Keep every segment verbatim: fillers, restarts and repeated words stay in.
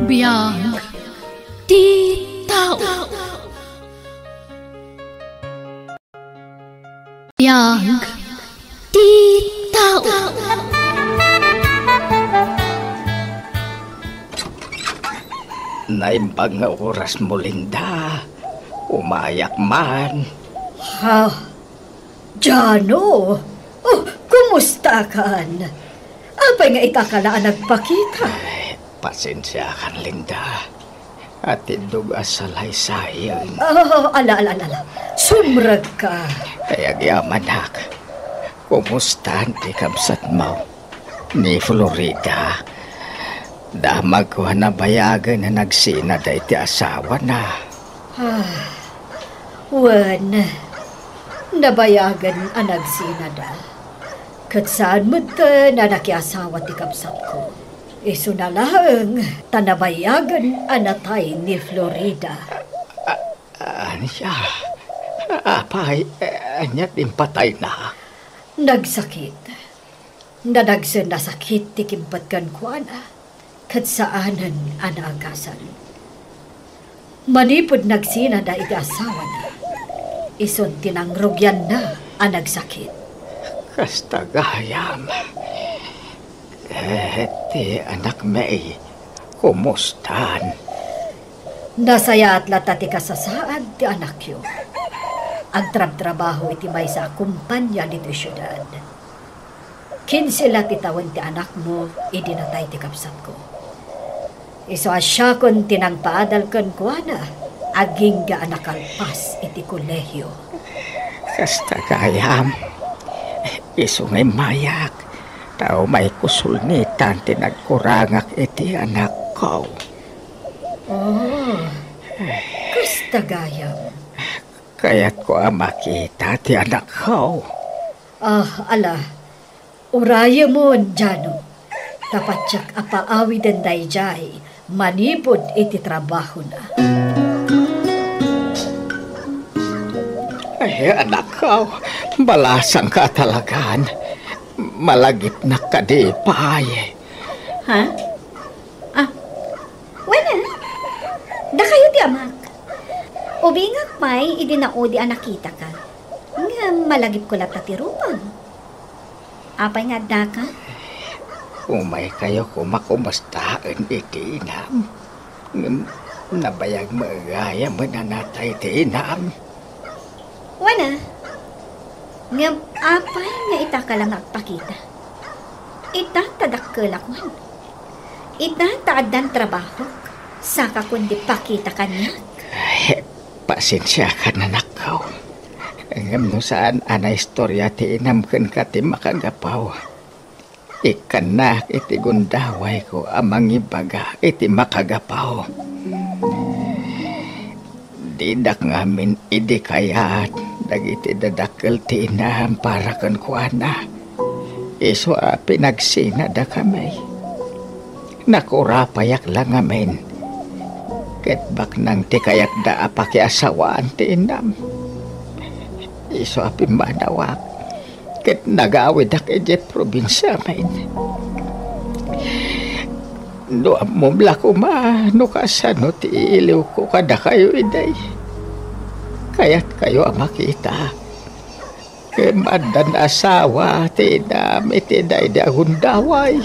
Biag ti tao. Biag ti tao. Naimbag nga oras mo, Linda. Umayak man. Ha? Jano? Oh, kumusta kan? Apay nga ita ka la a nagpakita? Ay, pasensiakan, Linda. Atiddog a salaysayen. Ah, ala, ala, ala, ala. Sumrek ka. Ay, agyamanak. Kumusta ti kabsatmo? Ni Florida. Damagko a nabayagen a nagsinada iti asawana. Ah, wen, nabayagen a nagsinada. Ket saan metten a nakiasawa ti kabsatko. Isuna laeng ta nabayagen a natay ni Florida. A-, ania? Apay, ania ti impatayna? Nagsakit. Nadagsen a sakit ti kimpet kenkuana, ket saanen a naagasan. Manipud nagsinada iti asawana, isun ti nangrugianna a nagsakit. Kasta gayam. Eh, ti anakmi, kumustan? Nasayaat latta ti kasasaad ti anakyo. Agtrabtrabaho iti maysa a kompania ditoy siudad. Kinse la ti tawen ti anakmo idi natay ti kabsatko. Isu a siakon ti nangpaadal kenkuana agingga a nakalpas iti kolehio. Kasta gayam, isu nga immayak, ta umayko sulnitan ti nagkurangak iti anakko. Oh, kasta gayam. Kayatko a makita ti anakko. Ah, ala, urayemon, Jano. Ta patiek a paawiden daydiay manipud iti trabahona. Ay, anakko, balasangka talagan. Malagipnak kadi pay. Ha? Ah, wen a, dakayo ti amak. Ubingak pay idi naudi a nakitaka. Ngem malagipko latta ti rupam. Apay nga addaka? Umaykayo koma kumustaen iti inam. Ngem nabayag met gayam a natay ti inam. Wen a, ngem apay nga itaka la nga agpakita? Ita ta dakkelak man. Ita ta addan trabahok, saka kundi pakita kaniak. Eh, pasensiakan, anakko. Ngem no saan a naistorya ti inam kenka ti makagapu, ikkannak iti gundawayko a mangibaga iti makagapu. Didak ngamin idi kayat dagiti dadakkel ti inam para kenkuana. Isu a pinagsinadakami. Nakurapayak la ngamin. Ket baknang ti kayatda a pakiasawaan ti inam. Isu a pimmanawak. Ket nagawidak idiay probinsiamin. No ammom la koma no kasano ti iliwko kadakayo idi. Kayatkayo a makita. Ngem addan asawa ti inam iti daydi a gundaway.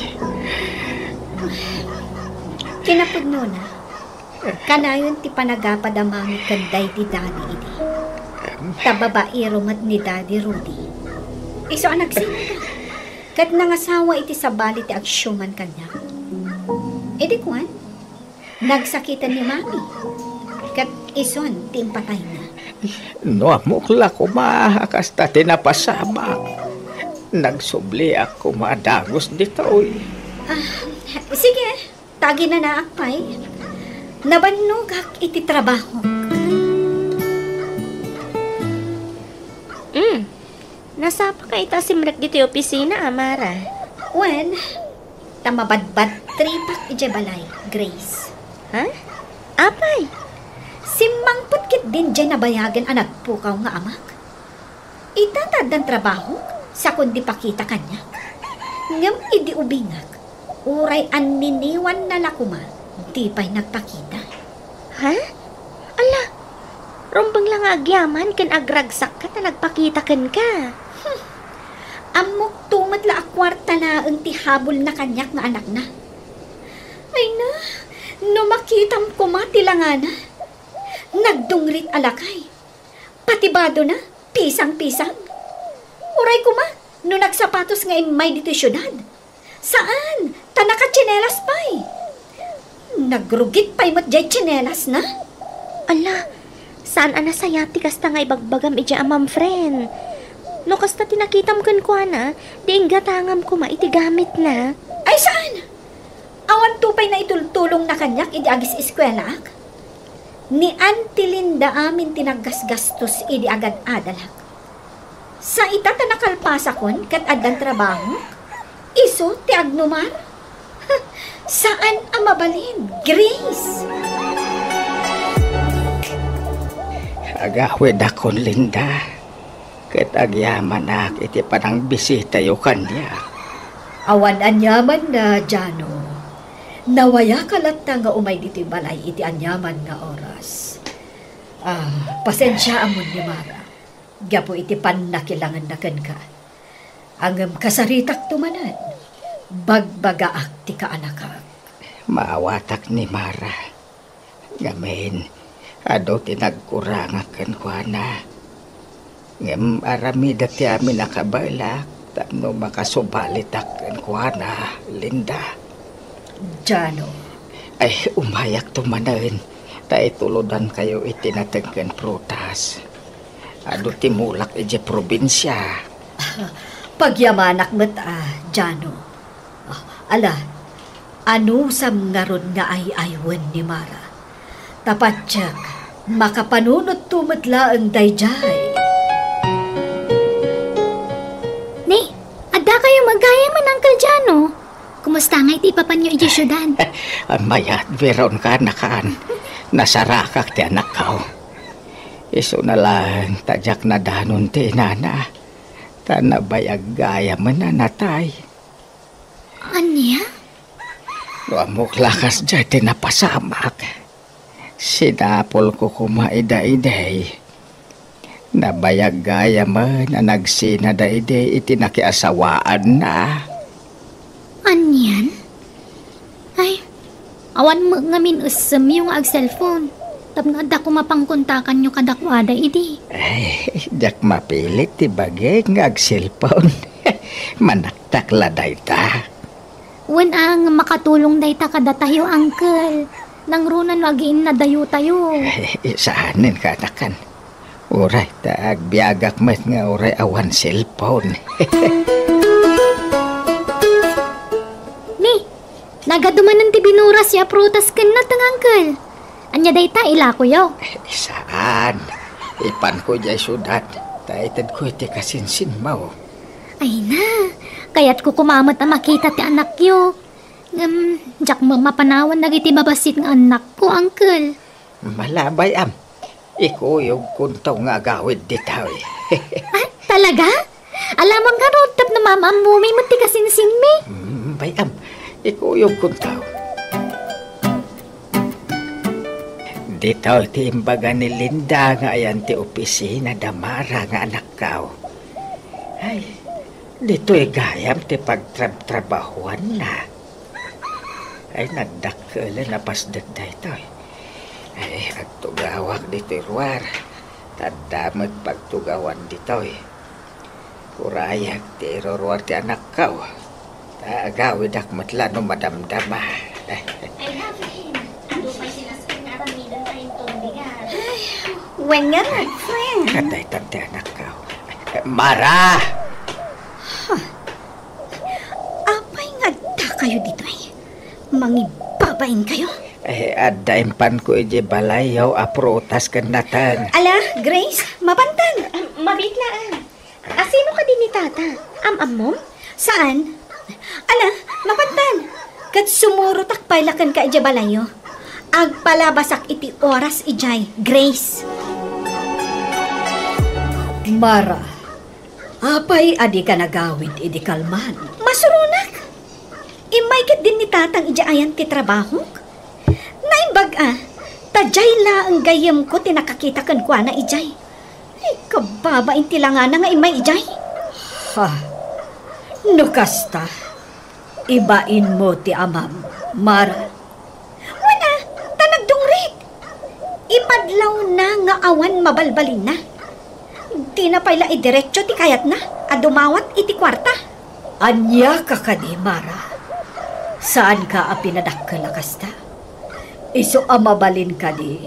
Kinapudnona, kanayon ti panagapad a mangngeg ken daydi Daddy idi. Ta babaero met ni Daddy Rudy. Isu a nagsinada. Ket nangasawa iti sabali ti agsiuman kaniak. Idi kuan, nagsakiten ni Mami. Ket isun ti impatayna. No ammok la koma a kasta ti napasamak. Nagsubliak koma a dagus ditoy. Ah, sige. Ta aginanaak pay. Nabannogak iti trabahok. Mm. Nasapaka ita a simrek ditoy opisina, Amara. Wen, ta mabadbadtripak idiay balay, Grace. Ha? Apay? Simmangpet ketdin diay nabayagen a nagpukaw nga amak. Ita ta addan trabahok, sakon di pakita kaniak. Ngem idi ubingak, uray anniniwanna la koma, Di pay nagpakita? Ha? Ala, rumbeng la nga agyaman ken agragsakka ta nagpakita kenka. Hmm. Ammokto met la a kuarta laeng ti habulna kaniak nga anakna. Ay na, no makitam koma ti langana. Nagdungrit a lakay. Pati badona, pisang-pisang. Uray koma, no nagsapatos nga immay ditoy siudad. Saan, ta nakatsinelas pay. Nagrugit pay met jay tsinelasna. Ala, saan a nasayaat ti kasta nga ibagbagam idiay a Ma'am Fren. No kasta ti nakitam kenkuana, di inggatangam koma iti gamitna. Ay, saan? Awanto pay naitultulongna kaniak idi agis-eskuelaak? Ni Auntie Linda amin ti naggasgastos idi agad-adalak. Sa ita ta nakalpasakon ket addan trabahok, isu ti agnumar? Saan a mabalin, Grace! Agawidakon, Linda, ket agyamanak iti panangbisitayo kaniak. Awan aniamanna, Jano. Nawayaka latta nga umay ditoy balay iti aniaman nga oras. Ah, pasensiaamon ni Mara gapu iti pannakilangenna kenka. Ngem kasaritakto manen, bagbagaak ti kaanakak. Maawatak ni Mara. Ngamin, adu ti nagkurangak kenkuana. Ngem aramidek ti amin a kabaelak tapno makasubalitak kenkuana, Linda. Jano. Ay, umayakto manen, ta itulodankayo iti nateng ken prutas. Adu ti mulak idiay probinsia. Pagyamanak met a, Jano. Ah, ala, anusam ngarud nga ay-aywen ni Mara? Ta patiek, makapanunotto met laeng daydiay. Ni, addakayo met gayamen, Uncle Jano? Kumusta ngay ti ipapanyo idiay siudad? Mayat, biron ka, nakan. Nasarakak ti anakko. Isuna laeng ta diak nadanon ti inana. Ta nabayag gayamen a natay. Ania? No ammok la kasdiay ti napasamak, sinapulko koma ida idi. Nabayag gayamen a nagsinada idi iti nakiasawaanna. Anian? Ay, awan met ngamin essemyo nga agselpon tapno adda koma pangkontakanyo kadakuada idi. Ay, diak mapilit ti bagik nga agselpon. Manaktak la dayta. Wen a, nga makatulong dayta kadatayo, Uncle. Nangruna no agiinnadayotayo. Ay, saanen ka, nakan. Uray ta agbiagak met nga uray awan cellphone. Ni, nagadu manen ti binurasyo a prutas ken nateng, Uncle. Ania dayta, ilakoyo? Saan. Ipanko idiay siudad, ta itedko iti kasinsinmo. Ay na, kayatko koma met a makita ti anakyo. Ngem, diak met mapanawan dagiti babassit nga annakko, Uncle. Malabay, am. Ikuyogkonto nga agawid ditoy. Ah, talaga? Alamang ngarud tapno maam-ammomi met ti kasinsinmi. Mm, bay, am. Ikuyogkonto. Ditoy ti imbaga ni Linda nga ayan ti opisina da Mara nga anakko. Ay, ditoy gayam ti pagtrabtrabahuanna. Ay, nagdakkelen a pasdek daytoy. Ay, agtugawak ditoy ruar. Ta adda met pagtugawan ditoy. Urayek ti iruruar ti anakko. Ta agawidak met la no madamdama. Ay, David, adu pay ti nasken nga aramiden ta inton bigat. Ay, wen nga, friend. Kadaytan ti anakko. Mara! Huh. Apay nga addakayo ditoy? Mangibabainkayo? Eh, adda impanko idiay balayyo a prutas ken nateng. Ala, Grace, mapantan. Ah, mabiit laeng. Asino kadi ni Tata? Am-ammom? Saan? Ala, mapantan. Ket sumurotak pay la kenka idiay balayyo. Agpalabasak iti oras idiay, Grace. Mara, apay a dika nagawid idi kalman? Masuronak. Immay ketdin ni Tatang idiay ayan ti trabahok. Bag-a, ta diay laeng gayyemko ti nakakita kenkuana idiay. Ay, kababain ti langana nga immay idiay. Ha? No kasta, ibainmo ti amam, Mara. Wen a, ta nagdungrit. Ipadlawna nga awan mabalbalinna. Dina pay la idiretso ti kayatna a dumawat iti kuarta. Ania ka kadi, Mara? Saanka a pinadakkel a kasta? Isu a mabalin kadi,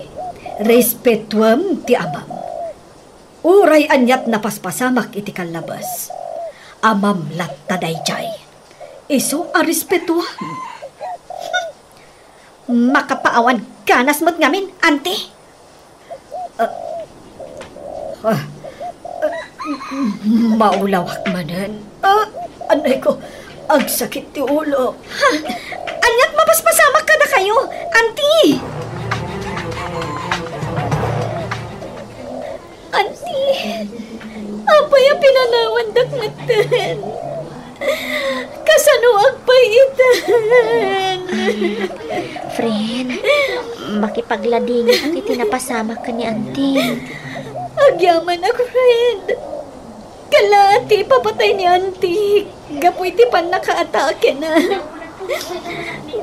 respetuem ti amam. Uray aniat napaspasamak iti kallabes, amam latta daydiay. Isu a respetuam. Makapaawan ganas met ngamin, Auntie. Ah, ah, ah, maulawak manen. Ah, anay ko, agsakit ti ulo. Ha? Aniat mapaspasamak kadakayo, Auntie? Auntie, apay a pinanawandak metten? Kasanoak pay itan? Friend, makipagladingit iti napasamak ken ni Auntie. Agyamanak, friend. Kala ti ipapatay ni Auntie gapu iti pannakaatakena.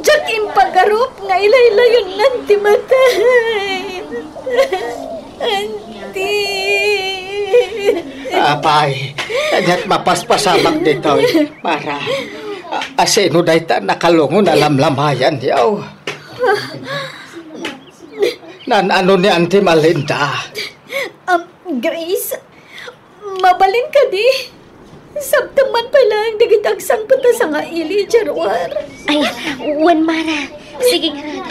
Diak impagarup nga ilaylayonnan ti matay. Auntie. Apay, ket mapaspasamak ditoy, Mara. A-, asino dayta nakalungon a lamlamayan, yaw? Nan-ano ni Auntie Malinda? Um, Grace, mabalin kadi? Sabtem man pay laeng dagiti agsangpet a sangaili idiay ruar. Ay, wen, Mara. Sige ngarud.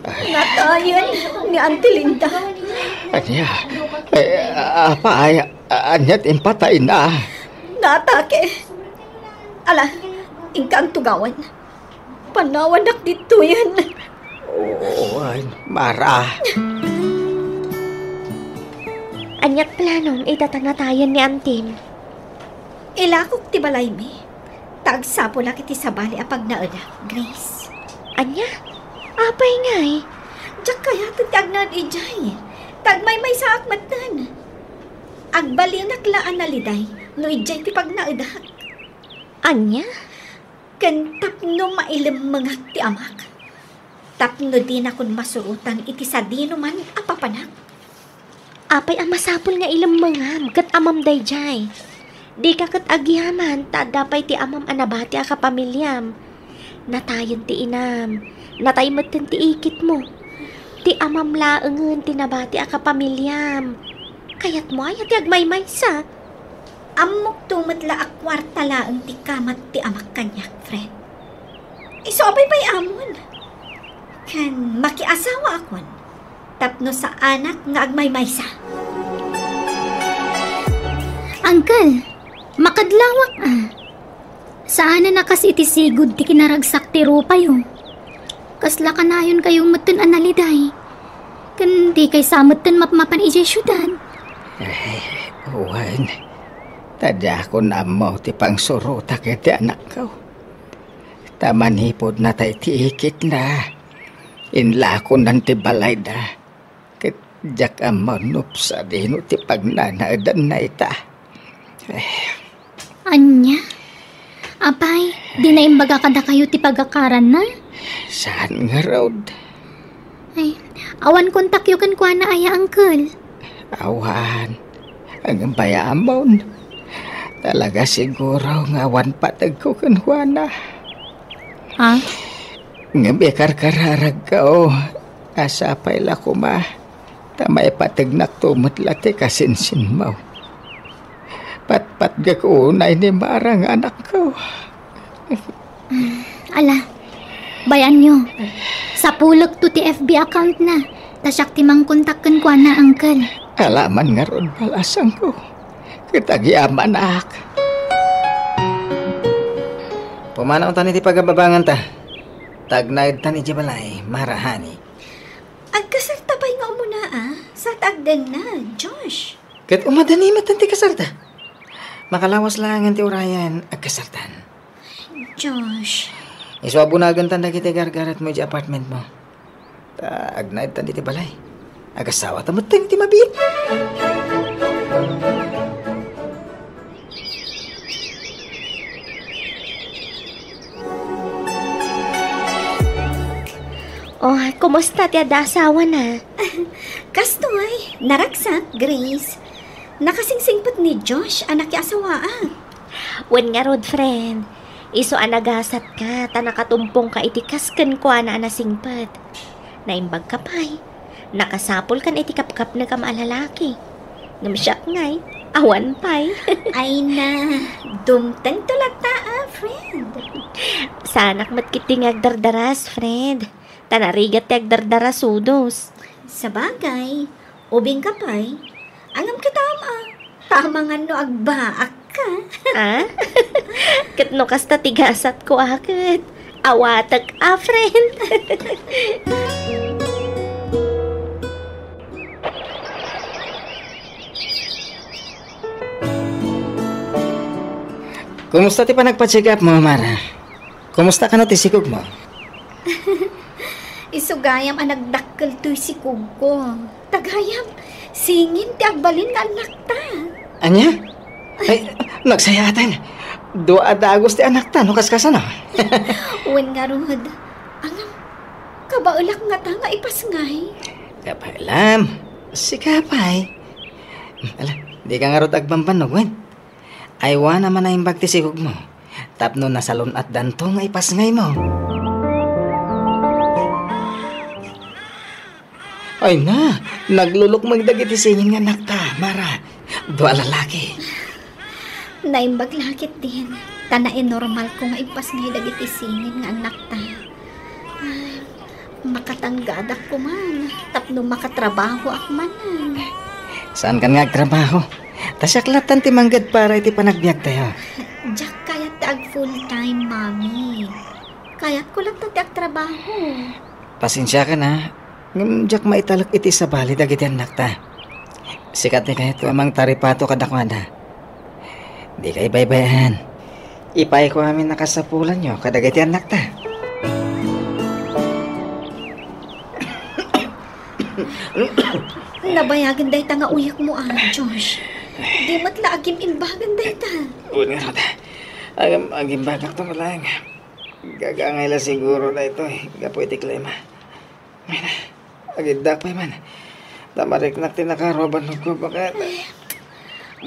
Natayen ni Auntie Linda. Ania? Eh, apay, ania ti impatayna? Naatake. Ala, inka agtugawan. Panawandak ditoyen. Oo, ay, Mara. Aniat planom ita ta natayen ni Auntie? Ilakok ti balaymi, ta agsapulak iti sabali a pagnaedak, Grace. Ania? Apay ngay? Diak kayaten ti agnaed idiay, ta agmaymaysaak metten. Agbalinak la a naliday no idiay ti pagnaedak. Ania? Ken tapno mailemmengak ti amak, tapno dinakon masurotan iti sadinoman a papanak. Apay a masapul nga ilemmengam ket amam daydiay? Dika ket agyaman ta adda pay ti amam a nabati a kapamiliam. Natayen ti inam, natay metten ti ikitmo. Ti amam laengen ti nabati a kapamiliam. Kayatmo aya ti agmaymaysa? Ammokto met la a kuarta laeng ti kamat ti amak kaniak, friend. Isu a baybay-amon. Ken makiasawaakon tapno saanak nga agmaymaysa. Uncle, makadlawak a. Saanen a kas iti sigud ti kinaragsak ti rupayo. Kasla kanayonkayo metten a naliday. Ken dikay sa metten mapmapan idiay siudad. Eh, wen, ta diakon ammo ti pangsurotak iti anakko. Ta manipud natay ti ikitna, inlakonan ti balayda. Ket diak ammo no sadino ti pagnanaedanna ita. Eh. Ania? Apay, di naimbaga kadakayo ti pagakaranna? Saan ngarud? Ay, awan kontakyo kenkuana aya, uncle? Awan. Ngem bay-amon. Talaga siguro nga awan pategko kenkuana. Ha? Ngem ikarkararagko, a sapay la koma ta maipategnakto met la ti kasinsinmo. Patpatgek unay ni Mara nga anakko. Ala, bay-anyo. Sapulekto ti F B account na, ta siak ti mangkontak kenkuana, uncle. Ala man ngarud, balasangko. Ket agyamanak. Pumanaw tan iti pagababanganta. Tagnaed tan iti balay, Mara, honey. Agkasarta pay nga umuna, a? Sa ta agdennag, Josh. Ket umadani met ti kasarta. Makalawas laengen ti urayen, agkasartan. Josh. Isu a bunagentan dagiti gargaretmo idiay apartmentmo. Ta agnaedtan iti balay. Agasawata metten iti mabiit. Oh, kumusta ti adda asawana? Kastoy, naragsak, Grace. Nakasingsingpet ni Josh a nakiasawaak. Wen ngarud, friend. Isu a nagasatka ta nakatumpongka iti kas kenkuana a nasingpet. Naimbagka pay. Nakasapulkan iti kapkapnekam a lalaki. Ngem siak ngay, awan pay. Ay na, dumtengto latta a, friend. Saanak met ketdi nga agdardaras, friend. Ta narigat ti agdardarasudos. Sabagay, ubingka pay. Ngem kitam a, tama nga no agbaakka. Ah? Ket no kasta ti gasatko a ket, awatek a, friend. Kumusta ti panagpa-check up mo, Mara? Kumusta kano ti sikogmo? Isu gayam a nagdakkel toy sikogko. Ta gayam, singin ti agbalin nga annakta. Ania? Ay, nagsayaaten. Dua a dagus ti annakta, no kaskasano? Wen ngarud, ngem, kabaelak ngata nga ipasngay. Kabaelam, sika pay. Ala, dika ngarud agbambannog, wen? Aywana man a imbag ti sikogmo, tapno nasalun-atdanto nga ipasngaymo. Ay na, naglulukmeng dagiti singin nga annakta, Mara. Dua a lalaki. Naimbag la ketdin, ta nainormalko nga ipasngay dagiti singin nga annakta. Ay, makatanggadak koman tapno makatrabahoak manen. Saankan nga agtrabaho? Ta siak lattan ti mangged para iti panagbiagtayo. Diak kayat ti ag full time, Mami. Kayatko latta ti agtrabaho. Pasensiakan a, ngem diak maitalek iti sabali dagiti annakta. Sika ti kayatko a mangtaripato kadakuada. Dika ibaybay-an. Ipayko amin a kasapulanyo kadagiti annakta. Nabayagen dayta nga uyekmo a, Josh. Di met la agim-imbagan dayta. Wen ngarud, agim-, agimbagakto nga laeng. Gagangay la siguro daytoy gapu iti klima. Ay na, agiddak pay man. Ta mariknak ti nakaro a bannogko, baket.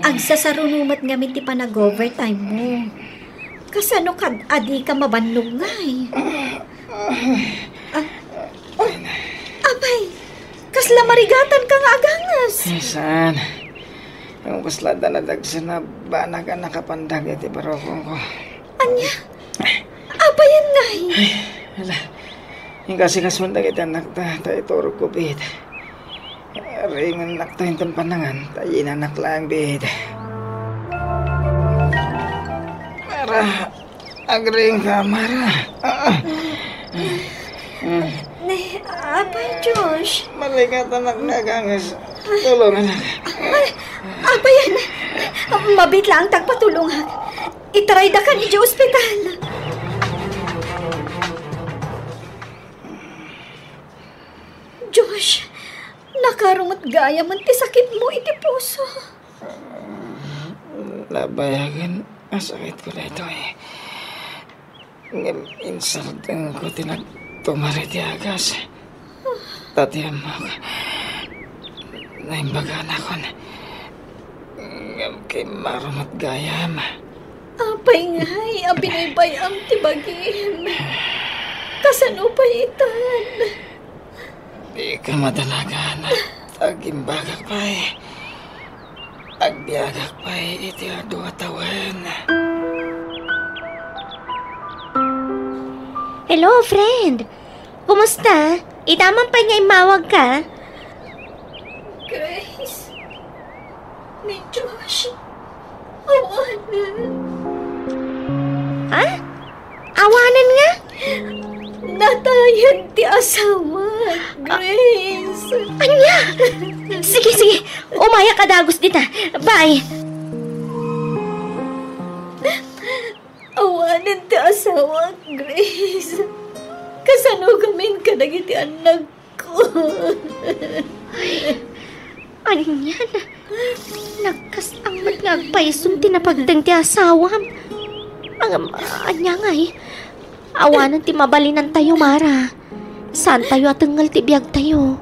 Agsasaruno met ngamin ti panag-overtime mo. Kasano kad-, a dika mabannog ngay? Ah, apay, kasla marigatanka nga aganges? Ay, saan? Yung kasla da na dagsen a banag a nakapandag iti barokongko. Ania? Apayen ngay? Ay, ala. Inkasikasuan dagiti annakta, ta iturogko biit. Ringennakto inton pannangan, ta yinanak laeng biit. Mara, agringka, Mara. Ah, ah. Ne, Apay Josh. Marikatanak nga aganges. Tulonganak. Ay, apayen. Mabiit laeng ti agpatulongak. Itaraydakan idiay ospital. Josh, nakaro met gayamen ti sakitmo iti puso. Nabayagen a sakitko daytoy. Ngem insardengko ti nagtumar iti agas. Ta ti ammok, naimbaganakon. Ngem kimmaro met gayam. Apay ngay a binaybay-am ti bagim? Kasano pay itan? Dika madanagan. Agimbagak pay. Agbiagak pay iti adu a tawen. Hello, friend. Kumusta? Ita man pay nga immawagka? Grace, ni Josh, awanen. Ha? Awanen nga? Natayen ti asawa, Grace. Ania? Sige, sige. Umayak a dagus dita. Bye. Awanen ti asawak, Grace. Kasano gamin kadagiti annakko? Ay, anian? Nagkasangpet nga agpayson ti napagteng ti asawam. Ang, ania ngay? Awanen ti mabalinantayo, Mara. Saantayo a tengngel ti biagtayo.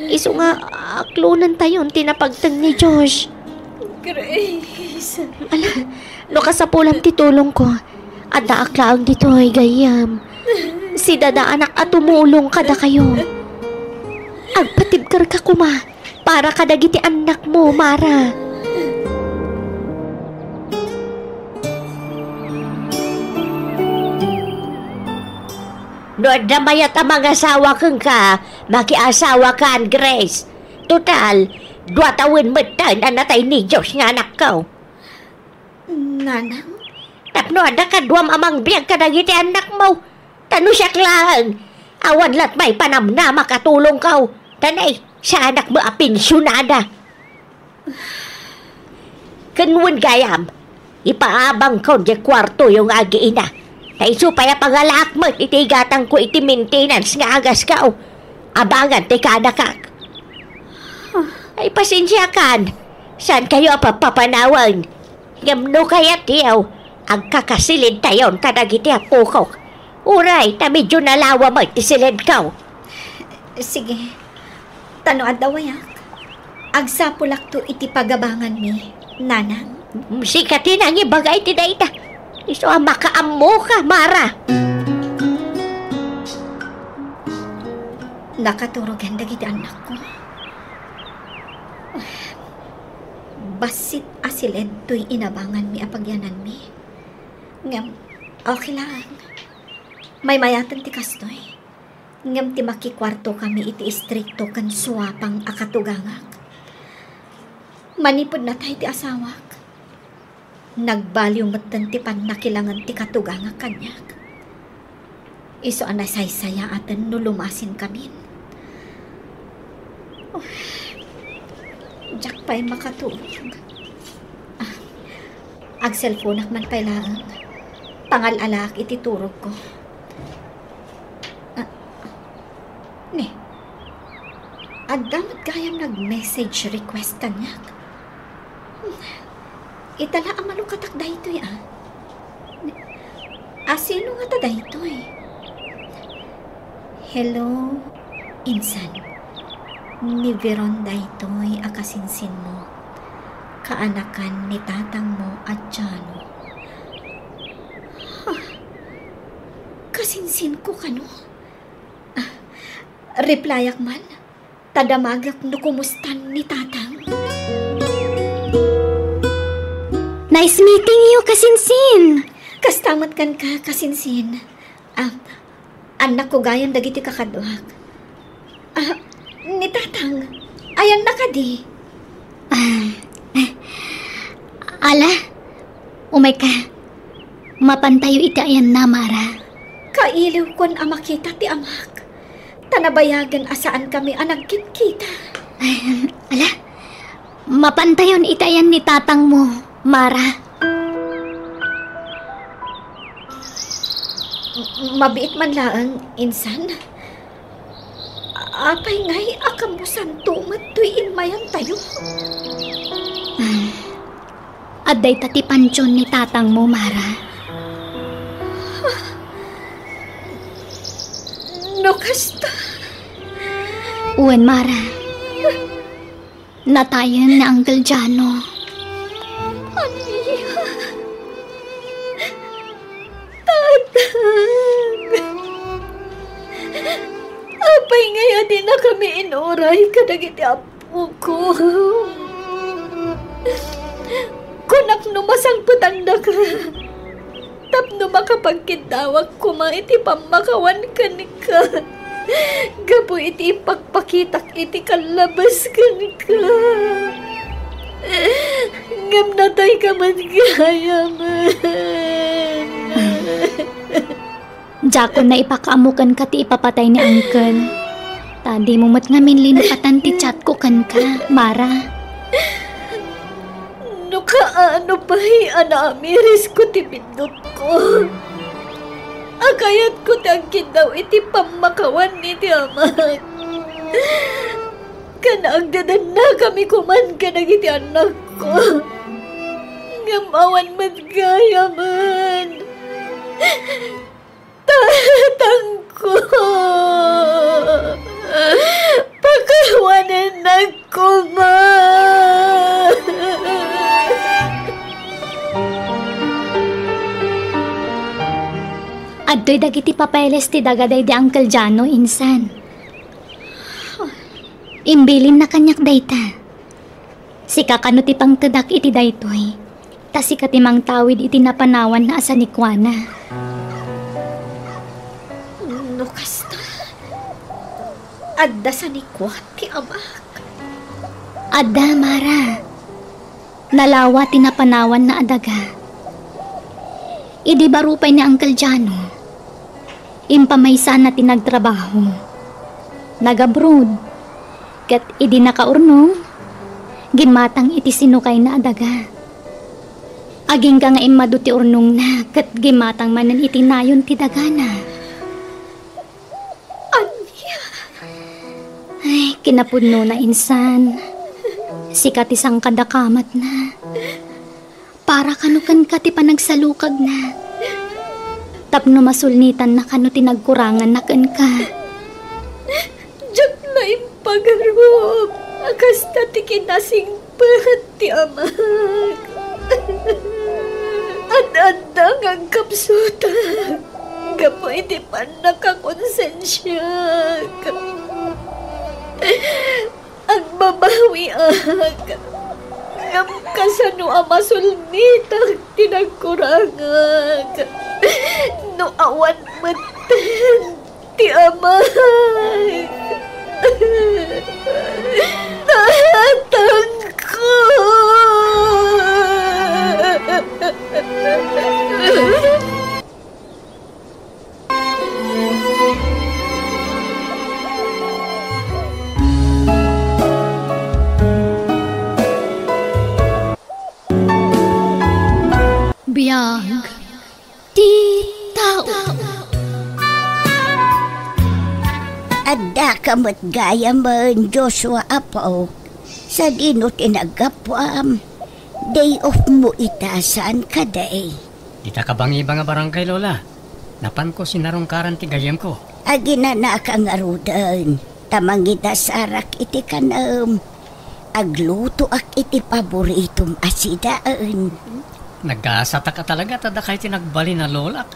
Isu nga, aklonentayon ti napagteng ni Josh. Grace. Ala, no kasapulam ti tulongko, addaak laeng ditoy, gayyem. Sidadaanak a tumulong kadakayo. Agpatibkerka koma para kadagiti annakmo, Mara. No adda mayat a mangasawa kenka, makiasawakan, Grace. Total, dua tawen metten a natay ni Josh nga anakko. Nanang? Tapno adda kaduam a mangbiag kadagiti annakmo. Ta no siak laeng, awan lat maipanamnamak a tulongko. Ta nay, saanak met a pensionada. Ken wen gayam, ipaabangko diay kuartoyo nga agiina. Ta isu pay a pangalaak met iti igatangko iti maintenance nga agasko. Abangan ti kaanakak. Ay, pasensiakan. Saankayo a papapanawen. Ngem no kayatyo, agkakasilidtayon kadagiti apokok. Uray, ta medio nalawa met ti silidko. Sige. Ta no adda wayak, agsapulakto iti pagabanganmi, Nanang. Sika ti nangibaga iti dayta. Isu a makaammoka, Mara. Nakaturogen dagiti annakko. Bassit a siled toy inabanganmi a pagyananmi. Ngem, okay lang. Maymayaten ti kastoy. Ngem ti makikuartokami iti istrikto ken suapang a katugangak. Manipud natay ti asawak, nagbaliw metten ti pannakilangen ti katugangak kaniak. Isu a nasaysayaaten no lumasinkamin. Uf, diak pay makaturog. Ah, agselponak man pay laeng. Pangal-alaak iti turogko. Ah, ne, adda met gayam nag-message request kaniak. Ita la a malukatak daytoy, a. A, sino ngata daytoy? Hello, insan. Ni Veron daytoy a kasinsinmo. Kaanakan ni tatangmo a Jano. Ha? Kasinsinko kano? Ah, replyak man. Ta damagek no kumustan ni tatang. Nice meeting you, kasinsin! Kasta met kenka, kasinsin. Ah, annakko gayam dagiti kakaduak. Ah, ni tatang, ayanna kadi? Ah, ala, umayka. Mapantayo iti ayanna, Mara. Kailiwkon a makita ti amak. Ta nabayagen a saankami a nagkitkita. Ay, ala, mapantayon iti ayan ni tatangmo, Mara. M-, mabiit man laeng, insan. Apay ngay a kambusanto met toy immayantayo? Adda ita ti pantion ni tatangmo, Mara. No kasta? Wen, Mara. Natayen ni Uncle Jano. Ania? Tatang! Apay ngay a dinakami inuray kadagiti apok? Ko, kunak no masangpetandaka tapno makapagkiddawak koma iti pammakawan kenka gapu iti ipakpakitak iti kallabas kenka. Ngem natayka met gayamen. Diakon naipakaammo kenka ti ipapatay ni Uncle. Ta dimo met ngamin linupatan ti chatko kenka, Mara. No ka Ano pay a naamirisko ti biddutko? A kayatko ti agkiddaw iti pammakawan iti amak. Ken agdadannakami koman kadagiti annakko. Ngem awan met gayamen. Tatangko, pakawanennak koma. Adtoy dagiti papeles ti daga daydi Uncle Jano, insan. Imbilinna kaniak dayta. Sika kano ti pangtedak iti daytoy, ta sika ti mangtawid iti napanawanna a sanikuana. No kasta, adda sanikua ti amak? Adda, Mara. Nalawa ti napanawanna a daga. Idi baro pay ni Uncle Jano, impamaysana ti nagtrabaho. Nag-abroad, ket idi nakaurnong, gimmatang iti sinukayna a daga. Agingga nga immadu ti urnongna, ket gimmatang manen iti nayon ti dagana. Ania? Ay, kinapudnona, insan. Sika ti sangkadakamatna. Para kano kenka ti panagsalukagna. Tapno masulnitanna kano ti nagkuranganna kenka. Diak la impagarup a kasta ti kinasingpet ti amak. Ad-adda nga agkapsutak gapu iti pannakakonsensiak. Agbabawiak, ngem kasano a masulnitak ti nagkurangak no awan metten ti amak? Tatangko! Biag ti tao. Addaka met gayamen, Joshua, apo. Sadino ti naggapuam? Day off mo ita, saan kadi? Dita kabangibang a barangay, Lola. Napanko sinarungkaran ti gayyemko. Aginanaka ngaruden, ta mangidasarak iti kanem. Aglutoak iti paboritom a sidaen. Nagasatak a talaga ta dakay ti nagbalin a lolak.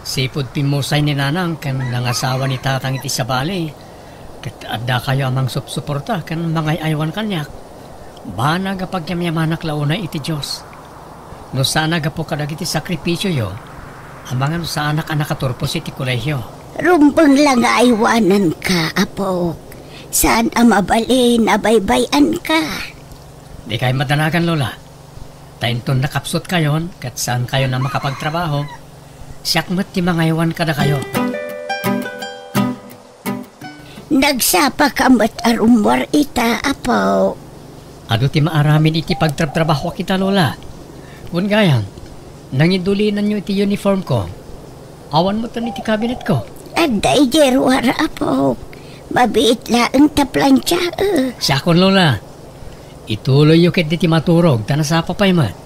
Sipud pimmusay ni Nanang ken nangasawa ni Tatang iti sabali, ket addakayo a mangsupsuporta ken mangay-aywan kaniak. Banag a pagyamyamanak la unay iti Dios. No saan a gapu kadagiti sakripisioyo, amangan no saanak a nakaturpos iti kolehio. Rumbeng la nga aywananka, apok. Saan a mabalin a baybay-anka. Dikay madanagan, Lola. Ta inton nakapsutkayon ket saankayon a makapagtrabaho, siak met ti mangaywan kadakayo. Nagsapaka met a rummuar ita, apo. Adu ti maaramid iti pagtrabtrabahoak ita, Lola. Wen gayam, nangidulinanyo iti uniformko. Awan metten iti kabinetko. Adda idiay ruar, apo. Mabiit laeng ta plantiaek. Siakon, Lola. Ituloyyo ketdi ti maturog, ta nasapa pay met.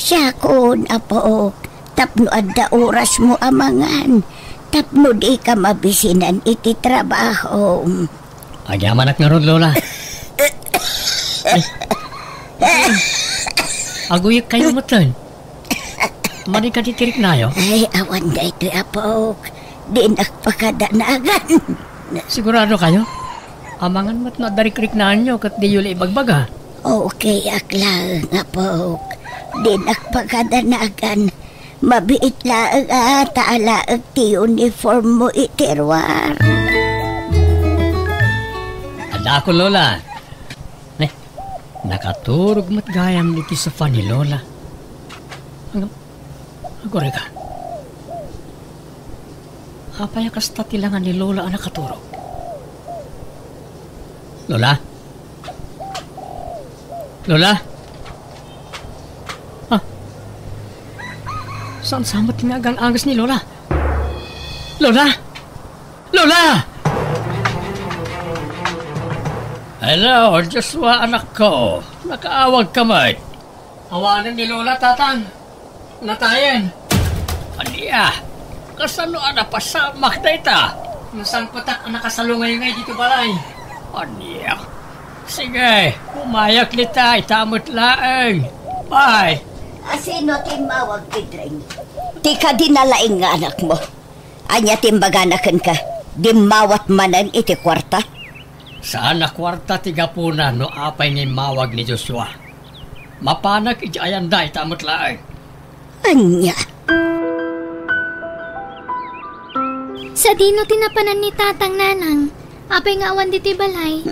Siakon, apok, tapno adda orasmo a mangan, tapno dika mabisinan iti trabahom. Agyamanak ngarud, Lola. Ay. Aguyekkayo metten. Madi kadi ti riknayo? Ay, awan daytoy, apok. Dinak pakadanagan. Sigurado kayo? Amangan met no adda rikriknaanyo ket diyo la ibagbaga. Okay ak laeng, apok. Dinak pakadanagan. Mabiit laeng a ta alaek ti uniform mo iti ruar. Adda ko, Lola. Eh, nakaturog met gayam iti sofa ni Lola. Ang-, agurayka. Apay a kasta ti langa ni Lola a nakaturog? Lola? Lola? Saan sa met nga agang-anges ni Lola? Lola! Lola! Hello, Joshua, anak ko. Nakaawag ka met. Awanen ni Lola, Tatang. Natayen. Ania? Kasano a napasamak dayta? Nasangpetak a nakasalungay ngay dito balay. Ania? Sige, umayak dita, ita met laeng. Bye. Asino ti immawag, Pedring? Ti kadi na laeng nga anakmo. Ania ti imbagana kenka? Dimmawat manen iti kuarta? Saan a kuarta ti gapuna no apay nga immawag ni Joshua. Mapanak iti ayanda ita met laeng. Ania? Sadino ti napanan ni Tatang, Nanang? Apay nga awan ditoy balay?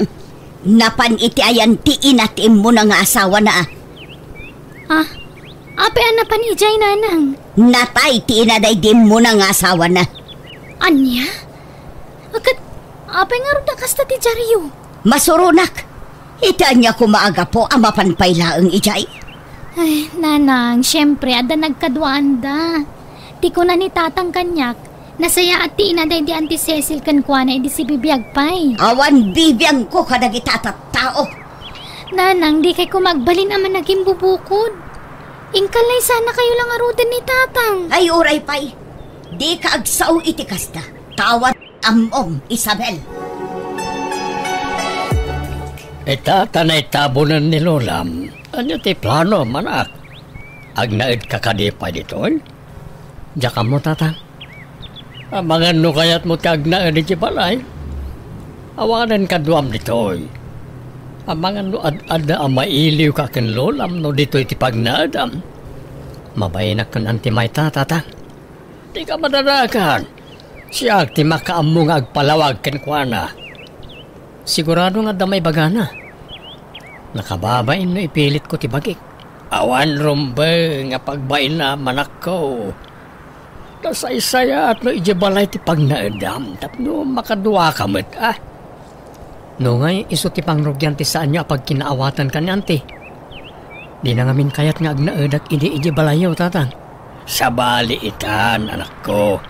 Napan iti ayan ti ina ti immuna nga asawana, a. Ah, apay a napan idiay, Nanang? Natay ti ina daydi immuna nga asawana. Ania? Ket apay ngarud a kasta ti diaryo? Masuronak. Iti ania koma a gapu a mapan pay laeng idiay? Ay, Nanang, siempre, adda nagkaduaanda. Ti kuna ni Tatang kaniak, nasayaat ti ina daydi Auntie Cecil kenkuana idi sibibiag pay. Awan bibiagko kadagita a tattao. Nanang, dikay koma agbalin a managimbubukod. Inka laysanakayo la ngaruden ni Tatang. Ay, uray pay. Dika agsao iti kasta. Awan ammom, Isabel. Ita ta naitabonen ni Lolam. Ania ti planom, anak? Agnaedka kadi pay ditoy? Diak ammo, Tatang. Amangan no kayatmo ti agnaed iti balay. Awanen kaduam ditoy. Amangan no ad-adda a mailiwka ken Lolam no ditoy ti pagnaedam. Mabainak ken Auntie Mayta, Tatang. Dika madanagan. Siak ti makaammo nga agpalawag kenkuana. Sigurado nga adda maibagana. Nakababain no ipilitko ti bagik. Awan rumbeng a pagbainam, anakko. Nasaysayaat no idiay balay ti pagnaedam tapno makaduaka met, a. No ngay isu ti pangrugian ti saanyo a pagkinaawatan ken ni Auntie, dina ngamin kayat nga agnaedak idi idiay balayyo, Tatang. Sabali itan, anakko.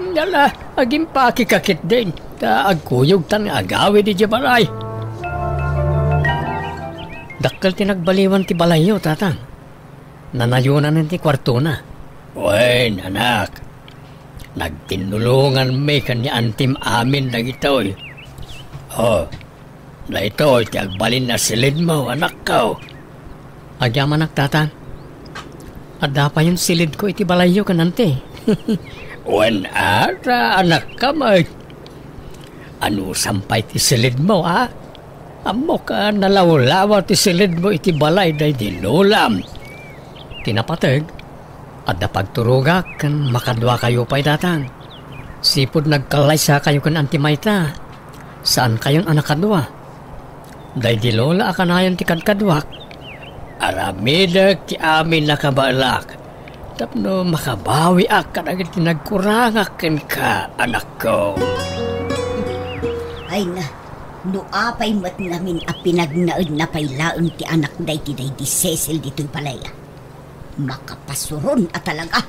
Ngala, agimpakeka ketdin, ta agkuyogtan nga agawid idiay balay. Dakkel ti nagbaliwan ti balayyo, Tatang. Nanayonan ti kuartona. Wen, anak. Nagtinnulonganmi ken ni Auntie amin dagitoy. O, daytoy ti agbalin a silidmo, anakko. Agyamanak, Tatang. Adda payen silidko iti balayyo ken Auntie. Wen, ata, anakka met. Anusam pay ti silidmo, a? Ammok a nalawlawa ti silidmo iti balay daydi Lolam. Ti napateg, adda pagturogak ken makaduakayo pay, Tatang. Sipud nagkallaysakayo ken Auntie Mayta, saankayon a nakadua. Daydi Lola a kanayon ti kadkaduak. Aramidek ti amin a kabaelak tapno makabawiak kadagiti nagkurangak kenka, anakko. Ay na, no apay met ngamin a pinagnaedna pay laeng ti anak daydi daydi Cecil ditoy balay, a. Makapasuron a talaga.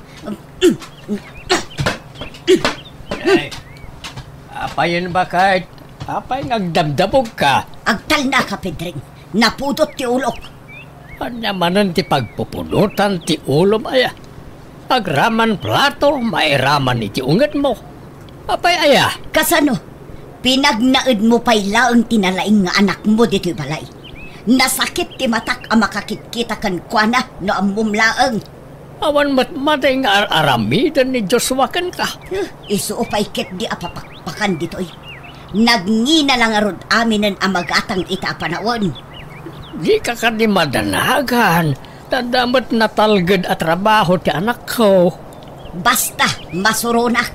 Ay, apayen baket? Apay nga agdabdabogka? Agtalnaka, Pedring. Napudot ti ulok. Ania manen ti pagpupudotan ti ulom, aya? Agraman plato, mairaman iti ungetmo. Apay aya? Kasano? Pinagnaedmo pay laeng ti nalaing nga anakmo ditoy balay. Nasakit ti matak a makakitkita kenkuana no ammom laeng. Awan met matay nga ar-aramiden ni Joshua kenka. Huh, isu pay ketdi a papakpakan ditoy. Nagngina la ngarud aminen a magatang ita a panawen. Dika kadi madanagan. Adda met natalged a trabaho ti anakko. Basta, masuronak.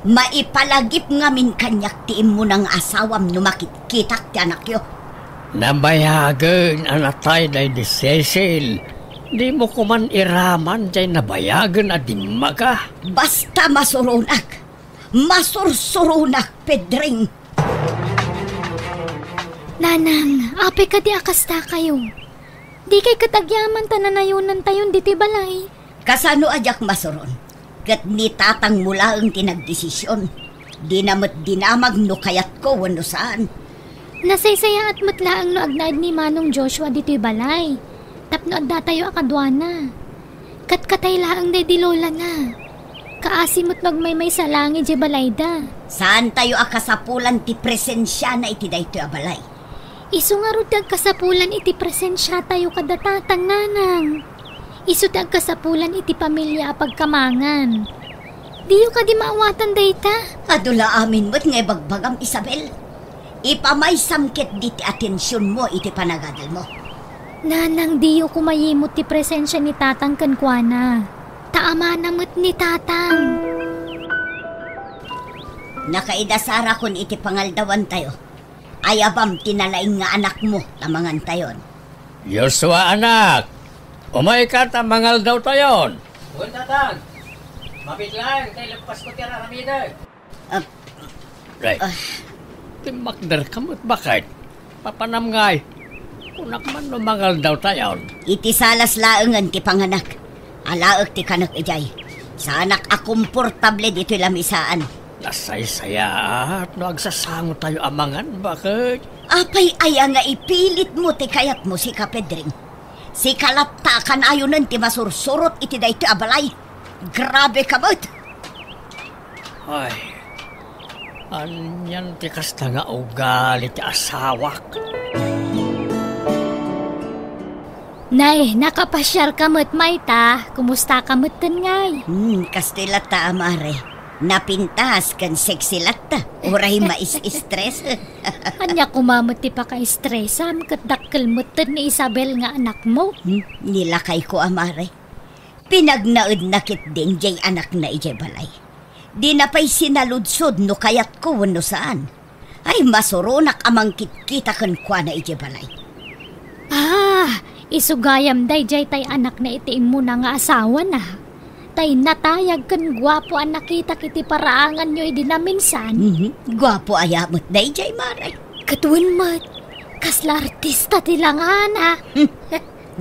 Maipalagip ngamin kaniak ti immuna nga asawam no makitkitak ti anakyo. Nabayagen a natay daydi Cecil. Dimo koman iraman diay nabayagen a dimmaga. Basta masuronak. Masursuronak, Pedring. Nanang, apay kadi a kastakayo? Dikay ket agyaman ta nanayonantayon ditoy balay. Kasano a diak masuron? Ket ni tatangmo laeng ti nagdesision. Dina met dinamag no kayatko wenno saan. Nasaysayaat met laeng no agnaed ni Manong Joshua ditoy balay. Tapno addatayo a kaduana. Ket katay laeng daydi lolana. Kaasi met no agmaymaysa laeng idiay balayda. Saantayo a kasapulan ti presensiana iti daytoy a balay. Isu ngarud ti agkasapulan iti presensiatayo kada tatang, nanang. Isu ti agkasapulan iti pamilia a pagkamangan. Diyo kadi maawatan dayta? Adu la amin met nga ibagbagam, Isabel. Ipamaysam ketdi ti atensionmo iti panagadalmo. Nanang, diyo koma yimut ti presensia ni tatang kenkuana. Ta amana met ni tatang. Nakaida sarakon iti pangaldawantayo. Ayabam ti nalaing nga anakmo ta mangantayon. Joshua, anak, umayka ta mangaldawtayon. Wen, tatang. Mabiit laeng ta ileppasko ti ar-aramidek. Ah, Ay, ah. Timmakderka met, baket? Papanam ngay. Kunak man no mangaldawtayon. Iti salas laengen ti panganak. Alaek ti kanek idiay. Saanak a komportable ditoy lamisaan. Nasaysayaat no agsasangotayo a mangan, baket? Apay aya nga ipilitmo ti kayatmo, sika, Pedring? Sika latta a kanayonen ti masursurot iti daytoy a balay. Grabe ka met! Ay, anian ti kasta nga ugali ti asawak? Nay, nakapasiar ka met, mayta? Kumusta ka met ten ngay? Hmm, kastoy latta a mare. Napintas ken sexy latta. Uray mais-stress. Ania koma met ti paka-stressam ket dakkel met ten ni Isabel nga anakmo? Hmm, ni lakayko a mare. Pinagnaedna ketdin diay anakna idiay balay. Dina pay sinaludsod no kayatko wenno saan. Ay, masuronak a mangkitkita kenkuana idiay balay. Ah, isu gayam daydiay tay anakna iti immuna nga asawana. Tay natayag ken guapo a nakitak iti paraanganyo idi naminsan. Mhm. Guapo aya met daydiay, mare? Ket wen met, kasla artista ti langana. Hmm.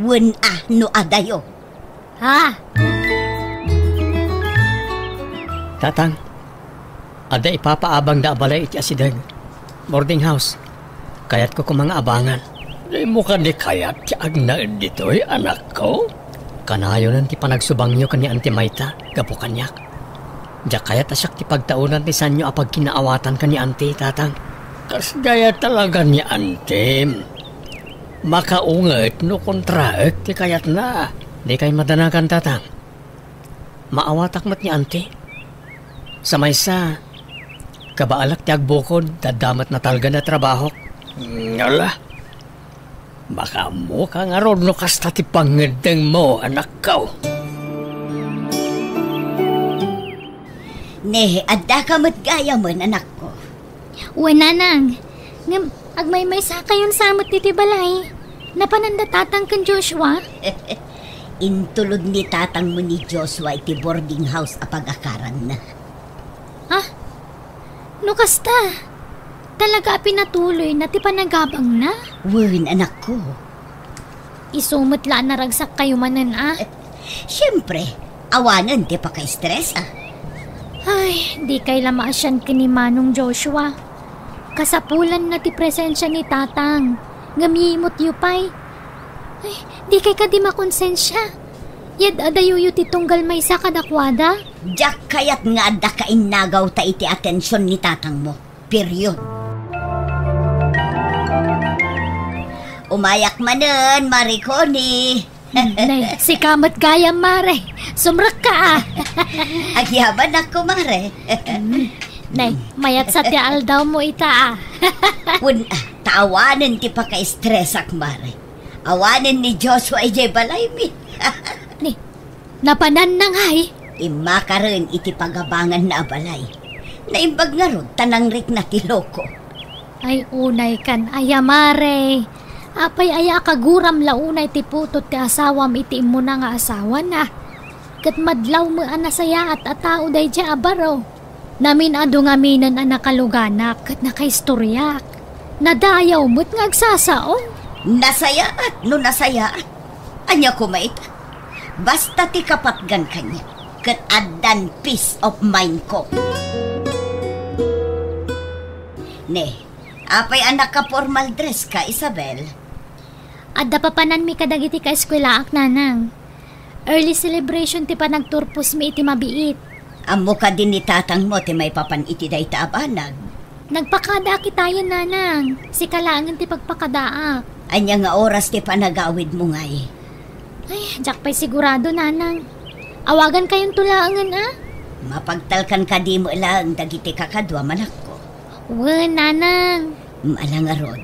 Wen a no adayo. Ha? Tatang, adda ipapaabangda a balay iti asideg, boarding house. Kayatko koma nga abangan. Dimo kadi kayat ti agnaed ditoy, anakko? Kanayonen ti panagsubangyo ken ni Auntie Mayta gapu kaniak. Diak kayat a siak ti pagtaodan ti saanyo a pagkinaawatan ken ni Auntie, tatang. Kasdiay talaga ni Auntie. Makaunget no kontraek ti kayatna. Dikay madanagan, tatang. Maawatak met ni Auntie. Sa maysa, kabaelak ti agbukod, ta adda met natalgen a trabahok. Ala, makaammoka ngarud no kasta ti pangngeddengmo, anakko. Ne, addaka met gayamen, anakko. Wen, nanang. Ngem, agmaymaysakayon sa met ditoy balay. Napananda tatang ken Joshua? Intulod ni tatangmo ni Joshua iti boarding house a pagakaranna. Ha? No kasta, talaga a pinatuloyna ti panagabangna? Wen, anakko. Isu met la a naragsak kayo manen, a? Siempre, awanen ti pakaestresa. Ay, dikay la maasian ken ni Manong Joshua. Kasapulanna ti presensia ni Tatang, ngem yimutyo pay. Ay, dikay kadi makonsensia? Yad-adayoyo ti tunggal maysa kadakuada? Diak kayat nga adda kainnagawta iti atension ni tatangmo. Period. Umayak manen, Mare Connie. Nay, sika met gayam, Mare. Sumrekka, a. Agyamanak, Mare. Mm. Nay, mayat sa ti aldawmo ita, a. Wen, a, ta awanen ti pakaestresak, Mare. Awanen ni Joshua idiay balaymi. Ni, napananna ngay? Immakaren iti pagabanganna a balay. Naimbag ngarud ta nangrikna ti loko. Ay, unay kan aya, Mare. Apay aya a kaguram la unay ti putot ti asawam iti immuna nga asawana? Ket madlaw met a nasayaat a tao daydiay a baro. Namin-adu ngaminen a nakaluganak ket nakaistoriak. Nadayaw met nga agsasao. Nasayaat no nasayaat. Ania koma ita? Basta ti kapatgan kaniak, ket addan peace of mind ko. Ne, apay a naka-formal dress ka, Isabel? Adda papananmi kadagiti kaeskuelaak, Nanang. Early celebration ti panagturposmi iti mabiit. Ammo kadi ni tatangmo ti maipapan iti dayta a banag? Nagpakadaak itayen, Nanang. Sika laengen ti pagpakadaak. Ania nga oras ti panagawidmo ngay? Ay, diak pay sigurado, Nanang. Awagankayonto laengen, a? Mapagtalkan kadi met laeng dagiti kakadua, manakko? Wen, Nanang. Ala ngarud,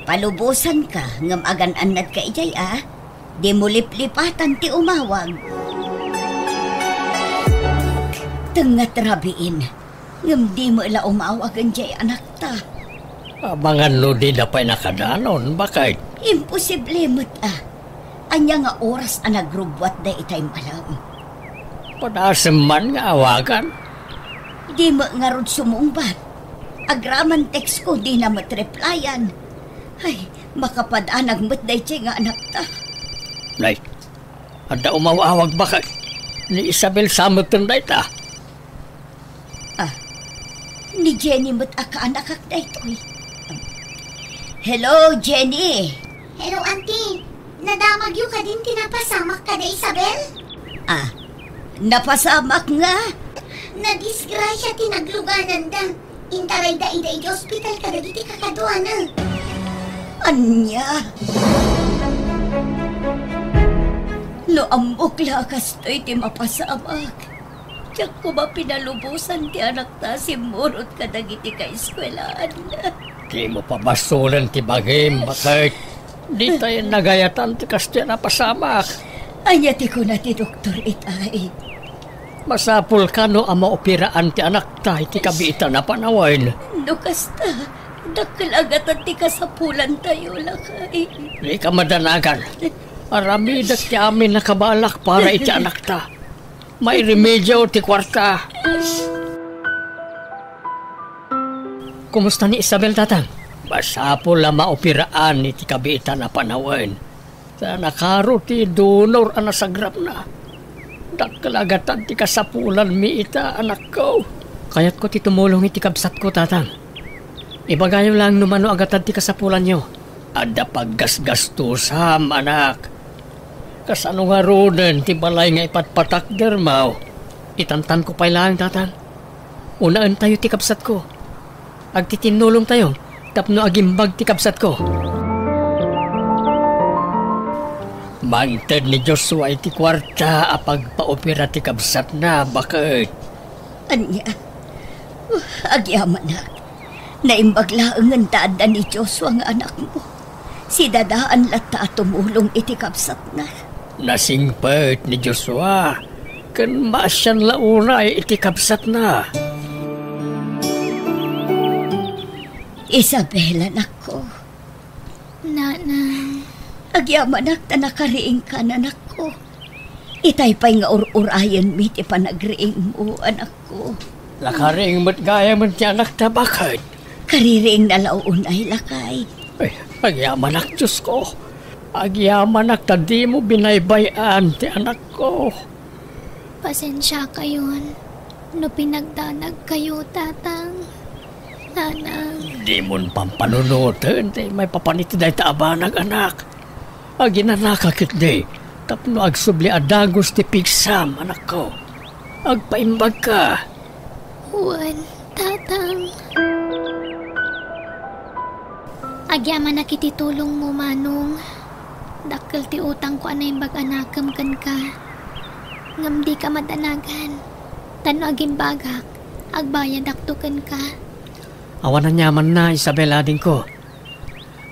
palubosanka ngem agan-annadka idiay, a? Dimo liplipatan ti umawag. Tengnga ti rabiin, ngem dimo la umawagen diay anakta. Amangan no dida pay nakadanon, baket? Imposible met, a. Ania nga oras a nagrubbuat dayta immalaem? Padasem man nga awagan. Dimo ngarud sumungbat. Agraman text ko, dina met replyan. Ay, makapadanag met daydiay nga anakta. Nay, adda umaw-awag baket. Ni Isabel sa metten dayta. Ah, ni Jenny met a kaanakak daytoy. Hello, Jenny. Hello, Auntie. Nadamagyo kadin ti napasamak kada Isabel? Ah, napasamak nga? Nadisgrasia ti naglugananda. Intarayda ida iti ospital kadagiti kakaduana. Ania? No ammok la a kastoy ti mapasamak, diak koma pinalubosan ti anakta a simmurot kadagiti kaeskuelaanna. Dimo pabasolen ti bagim, baket. Ditay nagayatan ti kastoy a napasamak. Ania ti kuna ti doktor itay? Masapul kano a maoperaan ti anakta iti kabiitan a panawen. No kasta, dakkel a gatad ti kasapulantayo, lakay. Dika madanagan. Aramidek ti amin a kabaelak para iti anakta. Mairemedio ti kuarta. Kumusta ni Isabel, Tatang? Masapul a maoperaan iti kabiitan a panawen. Ta nakaro ti donor a nasagrapna. Dakkel a gatad ti kasapulanmi ita, anakko. Kayatko ti tumulong iti kabsatko, Tatang. Ibagayo laeng no mano a gatad ti kasapulanyo. Adda paggasgastusam, anak. Kasano ngaruden ti balay nga ipatpatakdermo? Itantanko pay laeng, Tatang. Unaentayo ti kabsatko. Agtitinnulongtayo tapno agimbag ti kabsatko. Mangted ni Joshua iti kuarta a pagpaopera ti kabsatna, baket. Ania? Agyamanak. Naimbag laengen ta adda ni Joshua nga anakmo. Sidadaan latta a tumulong iti kabsatna. Nasingpet ni Joshua, ken maasian la unay iti kabsatna. Isabel, anakko. Nanang. Agyamanak ta nakariingka, anakko. Itay pay nga ur-urayenmi ti panagriingmo, anakko. Nakariing met gayamen ti anakta, baket. Kaririingna la unay, lakay. Ay, agyamanak, Diosko. Agyamanak ta dimo binaybay-an ti anakko. Pasensiakayon no pinagdanagkayo, Tatang, Nanang. Dimon pampanunoten ti maipapan iti dayta a banag, anak. Aginanaka ketdi tapno agsubli a dagus ti pigsam, anakko. Agpaimbagka. Wen, Tatang. Agyamanak iti tulongmo, Manong. Dakkel ti utangko a naimbag a nakem kenka. Ngem dika madanagan. Ta no agimbagak, agbayadakto kenka. Awan aniamanna, Isabel, adingko.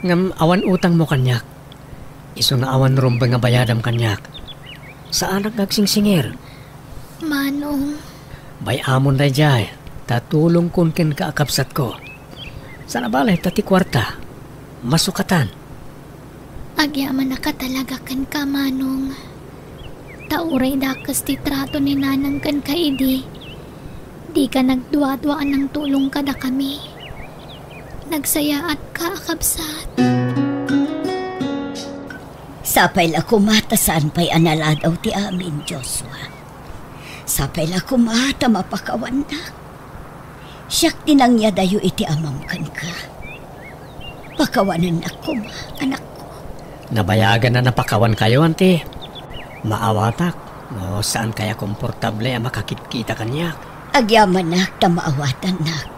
Ngem awan utangmo kaniak. Isu nga awan rumbeng a bayadam kaniak. Saanak nga agsingsingir. Manong. Bay-amon daydiay, ta tulongkon kenka a kabsatko. Sana bale ta ti kuarta, masukatan. Agyamanak a talaga kenka, Manong. Ta uray dakes ti trato ni Nanang kenka idi, dika nagduadua a nangtulong kadakami. Nagsayaatka a kabsat. Sapay la koma ta saan pay a naladaw ti amin, Joshua. Sapay la koma ta mapakawannak. Siak ti nangyadayo iti amam kenka. Pakawanennak koma, anakko. Nabayagan a napakawankayo, Auntie. Maawatak no saan kaya komportable a makakitkita kaniak. Agyamanak ta maawatannak.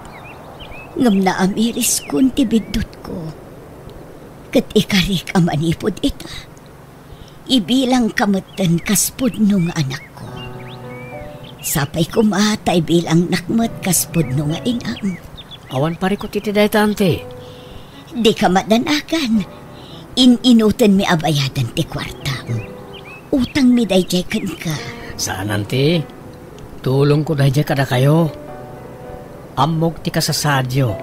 Ngem naamiriskon ti biddutko. Ket ikarik a manipud ita, ibilangka metten kas pudno nga anakko. Sapay koma ta ibilangnak met kas pudno nga inam. Awan parikut iti dayta, Auntie. Dika madanagan. In-inutenmi a bayadan ti kuartam. Utangmi daydiay kenka. Saan, Auntie. Tulongko daydiay kadakayo. Ammok ti kasasaadyo.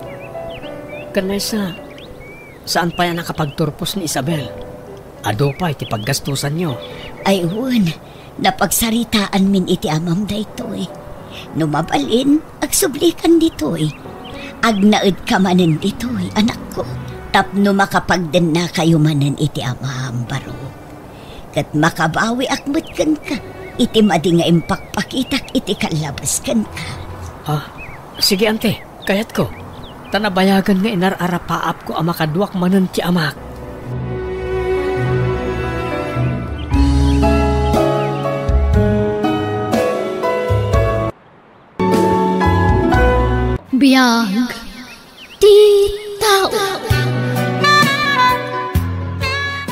Ken maysa, saan pay a nakapagturpos ni Isabel. Adu pay ti paggastusanyo. Ay wen, napagsaritaanmin iti amam daytoy. No mabalin, agsublikan ditoy. Agnaedka manen ditoy, anakko, tapno makapagdennakayo manen iti amam, baro. Ket makabawiak met kenka iti madi nga impakpakitak iti kallabes kenka. Ah, sige, Auntie. Kayatko, ta nabayagan nga inar-arapaapko a makaduak manen ti amak. Biag ti tao.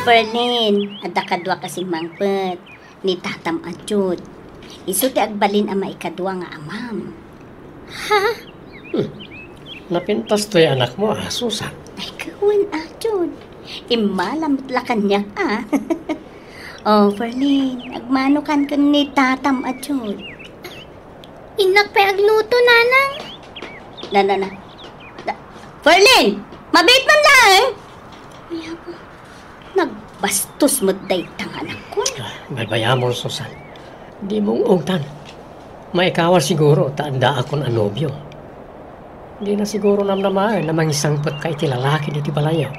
Berlin, adda kaduak a simmangpet. Ni tatam a Jude. Isu ti agbalin a maikadua nga amam. Ha? Hmm. Napintas toy anakmo, a, Susan? Ay, kawan a, Jude. Immala met la kaniak, a. Oh, Ferlin, agmanokan ken ni tatam a Jude. Innak pay agluto, Nanang. Na, na, na. Da-, Ferlin! Mabiit man laeng! Ay, apo. Nagbastos met dayta nga anakko. Ah, baybayamon, Susan. Dimo ungtan. Maikawa siguro ta addaakon a nobio. Dina siguro namnamaen a mangisangpetka iti lalaki ditoy balayyo.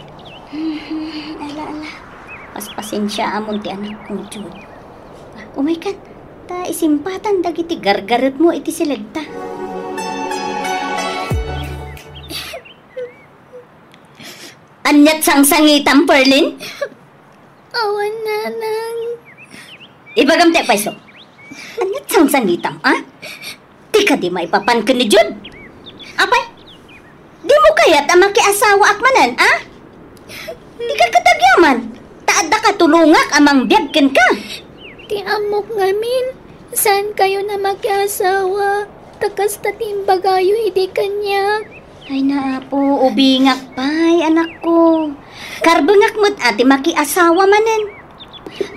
Hmm, ala, ala. Paspasensiaamon ti anakko, Jude. Ah, umaykan. Ta isimpatan dagiti gargaretmo iti silegta. Aniat sangsangitam, Perlin? Awan, Nanang. Ibagam ti payso. Aniat sangsangitam, a? Ti kadi maipapan ken ni Jude? Apay, dimo kayat a makiasawaak manen, a? Dika ket agyaman, ta adda katulongak a mangbiag kenka. Ti ammok ngamin, saankayon a makiasawa, ta kasta ti imbagayo idi kaniak. Ay, naapo, ubingak pay, anakko. Karbengak met a ti makiasawa manen.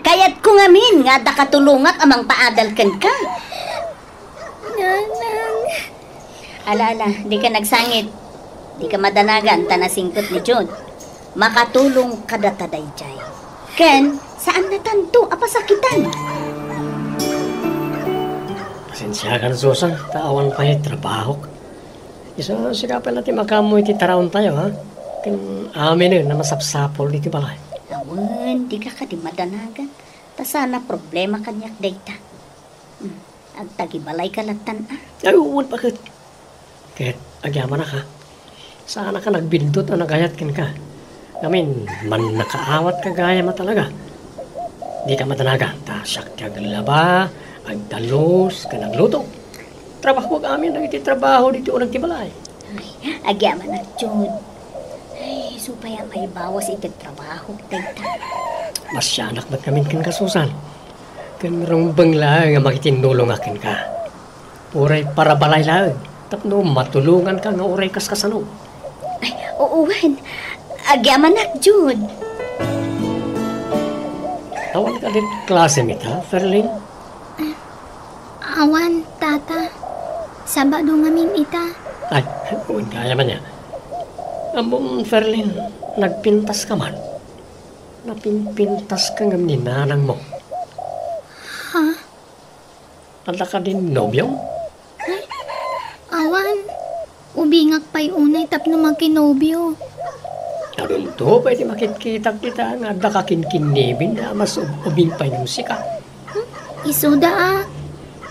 Kayatko ngamin nga adda katulongak a mangpaadal kenka. Nanang. Ala, ala, dika nagsangit. Dika madanagan ta nasingpet ni Jude. Makatulong kadata daydiay. Ken, saannatanto a pasakitan. Pasensiakan, Susan, ta awan pay trabahok. Isu, sika pay la ti makaammo iti taraontayo, ha? Ken aminen a masapsapul iti balay. Awan, dika kadi madanagan. Ta saan a problema kaniak dayta. Hmm, agtagibalayka lattan, a? Ay, wen, baket. Ket agyamanak, a? Saanka nagbiddut a nagayat kenka. Ngamin, mannakaawatka gayam a talaga. Dika madanagan, ta siak ti aglaba, agdalus, ken agluto. Trabahoak amin dagiti trabaho ditoy uneg ti balay. Ay, agyamanak, Jude. Ay, isu pay a maibawas iti trabahok dayta. Masianak met ngamin kenka, Susan. Ken rumbeng laeng a makitinnulongak kenka. Uray para balay laeng, tapno matulonganka nga uray kaskasano. Ay, oo, wen. Agyamanak, Jude. Awan kadi klasem ita, Ferlin? Awan, Tata. Sabado ngamin ita. Ay, wen, kaya man ya. Ammom, Ferlin, nagpintaska man. Napinpintaska ngem ni nanangmo. Ha? Adda kadi nobiom? Awan. Ubingak pay unay tapno makinobio. Adunto pay ti makitkitak dita nga adda kakinkinniben a mas ub-, ubing pay ngem sika. Hmm? Isuda a.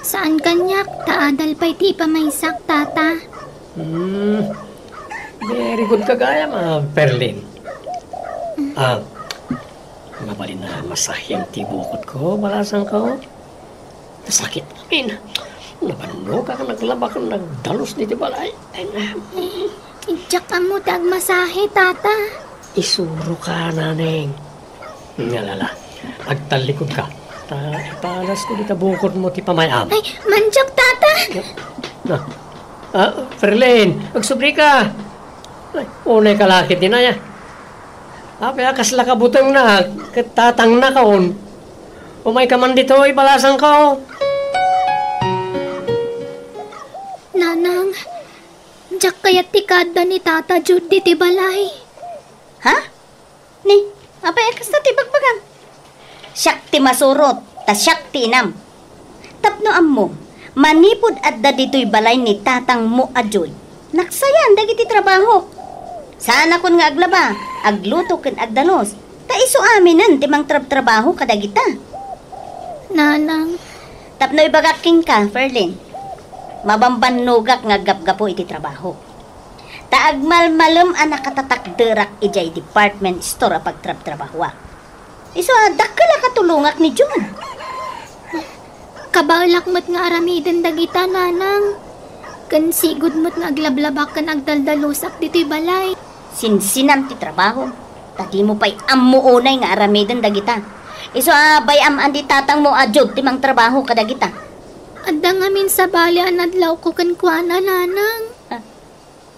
Saan kaniak, ta adal pay ti ipamaysak, Tata. Hmm. Very good ka gayam, a, Perlin. Ah, mabalin a masahem ti bukotko, balasangko. Nasakit amin. Nabannogak a naglaba ken nagdalus ditoy balay. Ay, na. Diak ammo ti agmasahe, Tata. Isuroka, Naneng. Ngalala, agtallikudka. Ta, ipalasko dita bukotmo ti pamay-am. Ay, mandiak, Tata. Na. Ah, Perlin, agsubrika. Ay, unay ka la ketdi, Nay, a. Apay a kasla ka butengna, ket tatangna kaon. Umayka man ditoy, balasangko. Nanang, diak kayat ti kaadda ni Tata Jude ditoy balay. Ha? Ni, apay a kasta ti bagbagam? Siak ti masurot, ta siak ti inam. Tapno ammom, manipud adda ditoy balay ni tatangmo a Jude, naksayan dagiti trabahok. Saanakon nga aglaba, agluto ken agdalus, ta isu aminen ti mangtrabtrabaho kadagita. Nanang. Tapno ibagak kenka, Ferlin, mabambannogak nga aggapgapu iti trabaho. Ta agmalmalem a nakatatakderak idiay department store a pagtrabtrabahoak. Isu a dakkel a katulongak ni Jude. Kabaelak met nga aramiden dagita, Nanang. Ken sigud met nga aglablabak ken agdaldalusak ditoy balay. Sinsinam ti trabaho, ta dimo pay ammo unay nga aramiden dagita. Isu a bay-am a di tatangmo a Jude ti mangtrabaho kadagita. Adda ngamin sabali a nadlawko kenkuana, Nanang. Ah,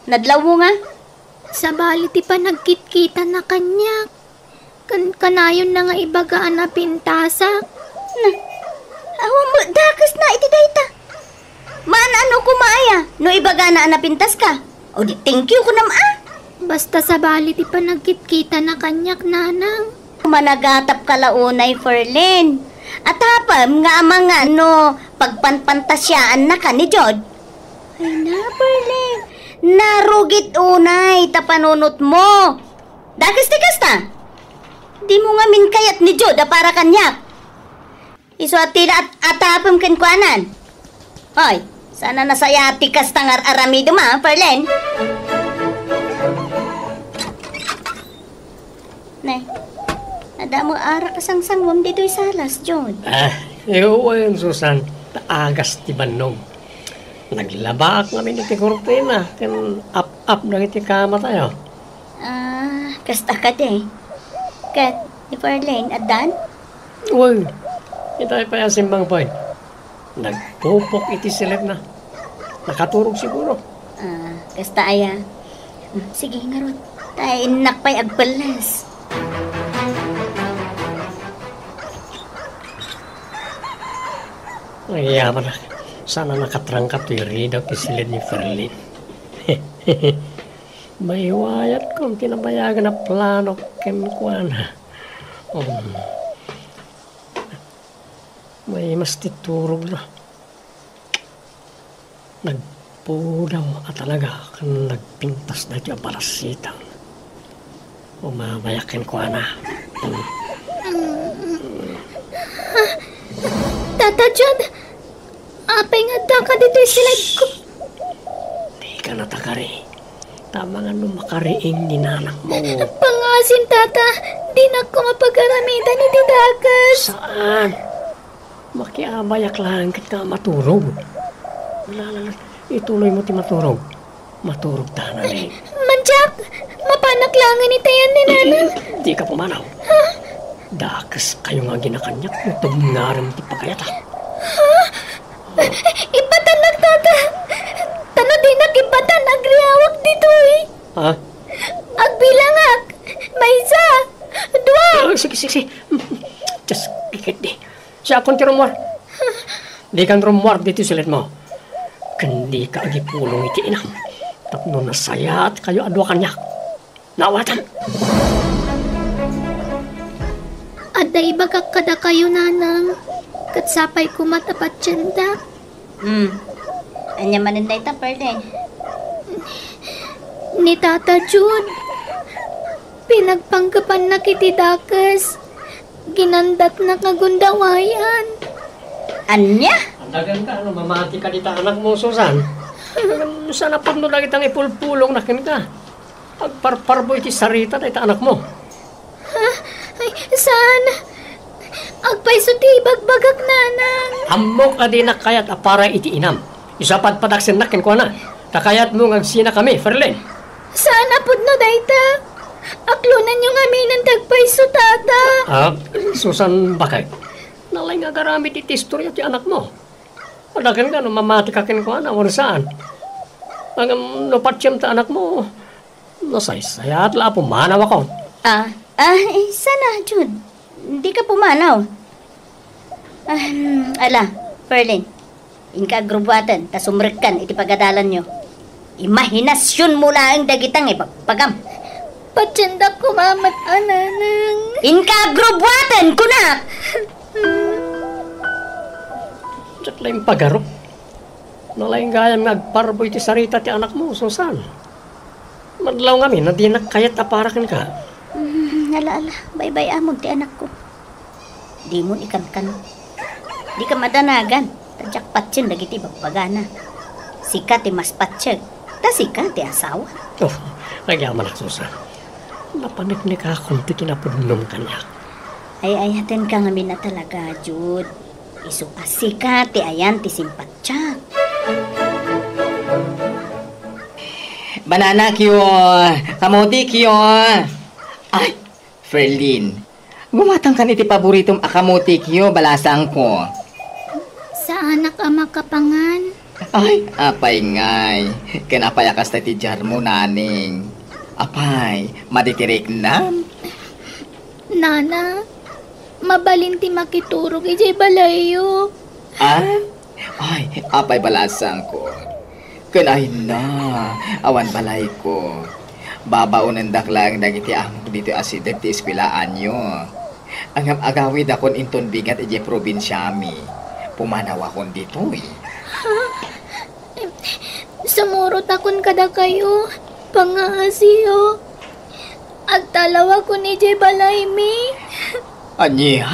nadlawmo nga? Sabali ti panagkitkitana kaniak. Kan-, kanayonna nga ibaga a napintasak. Na, awan met dakesna iti dayta. Maan-ano koma aya no ibagana a napintaska? O di, thank you kunam a. Basta sabali ti panagkitkitana kaniak, Nanang. Managatapka la unay, Ferlin. Atapem nga amangan no pagpanpantasiaannaka ni Jude. Ay na, Ferlin. Narugit unay ta panunotmo. Dakes ti kasta. Dimo ngamin kayat ni Jude a para kaniak. Isu a ti la at-, atapem kenkuanan. Hoy, saan a nasaya ti kasta nga ar-aramidem a, Ferlin? Nay, adda met arak a sangsanguem ditoy salas, Jude. Ah, wen, Susan, ta agas ti bannog. Naglabaak ngamin iti kurtina ken ap-ap dagiti kamatayo. Ah, kasta kadi. Ket ni Ferlin, addan? Wen, itay pay a simmangpet. Nagpupok iti siletna. Nakaturog siguro. Ah, kasta aya. Mm, sige, ngarud. Ta innak pay agpelles. Ay, amannak. Saan a nakatrangkap ti ridaw ti siled ni Ferlin. Maiwayat kong tinabayagan a plano kenkuana. Um, Maimas ti turogna. Nagpudaw a talaga ken nagpintas daytoy a balasitan. Umabayak kenkuana. Tata Jude, apay nga addaka ditoy siledko? Dika natakari. Tama nga no makariing ni nanakmo. Pangasim, Tata. Dinak koma pag-aramidan iti dakes. Saan? Makiabayak laeng ket nga maturog. Wala, wala, wala. Ituloy mo ti maturog. Maturog ta, Naneng. Mandiak, mapanak laengen itayan ni Nanang. Dika pumanaw. Ha? Dakes kayo nga aginakaniak no tubngarem ti pagayatak. Ha? Ibbatannak, Tata. Ta no dinak ibbatan, agriawak ditoy. Ha? Agbilangak. Maysa, dua. Ah, sige, sige, sige. Just ikit di. Siakon ti rummuar. Dikan rummuar ditoy siledmo. Ken dika agipulong iti inam. Tapno nasayaat kayo a dua kaniak. Naawatan. Adda ibagak kadakayo, Nanang, ket sapay koma ta patiendak. Hmm. Ania manen dayta, Perlin? Ni Tata Jude, Pinagpanggepannak iti dakes. Ginandatnak a gundawayan. Ania? Adagan ka, no mamati ka dita anakmo, Susan. Saan a pudno dagita nga ipulpulongna kenka. Agparparbo iti sarita dayta anakmo. Ha? Ay, saan? Agpayso ti ibagbagak, nanang. Ammok a dinak kayat a para iti inam. Isu a padpadaksennak kenkuana. Ta kayatmo nga agsinakami, Ferlin. Saan a pudno dayta? Aklonanyo ngamin ti agpayso, tata. Ah, Susan, bakit? Nalay nga agaramid iti istorya ti anakmo. Adagan ka no mamati ka kenkuana, wen saan. Ngem no patiem ta anakmo, nasaysayaat la a pumanawakon. Ah, ah, eh, sana, Jude. Di ka pumanaw. Ahem, ala, Ferlin, inka agrubuaten ta sumrekkan iti pagadalanyo. Imahinasionmo laeng dagita nga ibagbagam. Patiendak koma met a, nanang. Inka agrubuaten, kunak! Diak la impagarup. Nalaing gayam nga agparbo iti sarita ti anakmo, Susan. Madlaw ngamin a dinak kayat a para kenka. Mm, ala, ala, baybay-amon ti anakko. Dimon ikankan. Dika madanagan, ta diak patien dagiti ibagbagana. Sika ti mas patiek, ta sika ti asawa. Oh, agyamanak, Susan. Napaneknekakon ti kinapudnom kaniak. Ay-ayatenka ngamin a talaga, Jude. Isu a sika ti ayan ti simpatiak. Bananakyo, kamotikyo. Ay, Ferlin, gumatangkan iti paboritom a kamotikyo, balasangko. Saanak a makapangan. Ay, apay ngay. Ken apay a kasta ti diarmo, naneng? Apay, madi ti riknam? Nana, mabalin ti makiturog idiay balayyo. Ah? Ay, apay balasangko. Ken ay na, awan balayko. Babaonendak laeng dagiti amok ditoy a sideg ti eskuelaanyo. Ngem agawidakon inton bigat idiay probinsiami. Pumanawakon ditoy. Sumurotakon kadakayo, pangaasiyo. Agtalawakon idiay balaymi. Ania?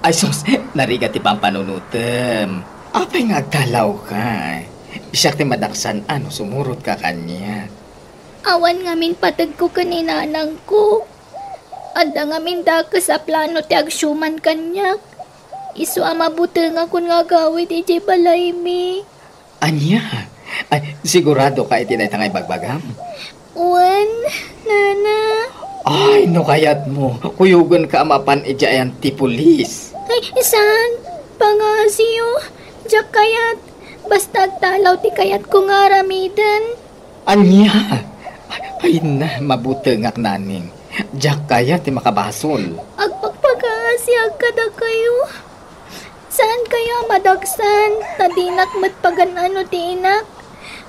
Ay sus, narigat ti pampanunotem. Apay nga agtalawka? Siak ti madaksan a no sumurotka kaniak. Awan ngamin pategko ken ni nanangko. Adda ngamin dakes a plano ti agsiuman kaniak. Isu a mabutengakon nga agawid idiay balaymi. Ania? Ay, siguradoka iti dayta nga ibagbagam? Wen, nana. Ay, no kayatmo, kuyogenka a mapan idiay ayan ti pulis. Ay, saan? Pangaasiyo. Diak kayat. Basta agtalaw ti kayatko nga aramiden. Ania? Ay na, mabutengak, naneng. Diak kayat ti makabasol. Agpagpagaasiak kadakayo. Saankayo a madaksan, ta dinak met pagan-ano ti inak.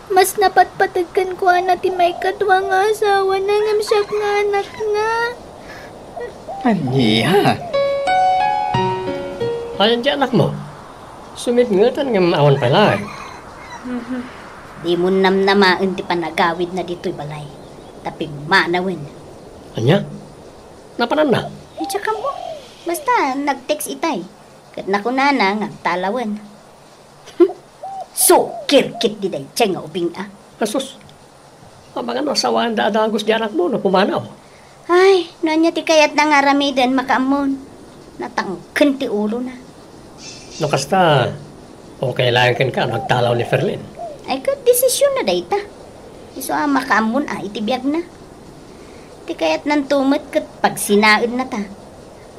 Mas napatpateg kenkuana ti maikadua nga asawana ngem siak nga anakna. Ania? Ayan ti anakmo? Sumitngetan ngem awan pay laeng. Mhm. Dimon namnamaen ti panagawidna ditoy balay, ta pimmanawen. Ania? Napananna? Ay, diak ammo. Basta, nag-text itay. Ket nakunana nga agtalawen. Sukirkit di daydiay nga ubing a. Asus, amangan no asawaenda a dagus di anakmo no pumanaw. Ay, no ania ti kayatna nga aramiden, makaammon. Natangken ti ulona. No kasta, okay laeng kenka no agtalaw ni Ferlin. Ay, ket desisionna dayta. Isu a makaammon a iti biagna. Ti kayatnanto met ket pagsinaenna ta.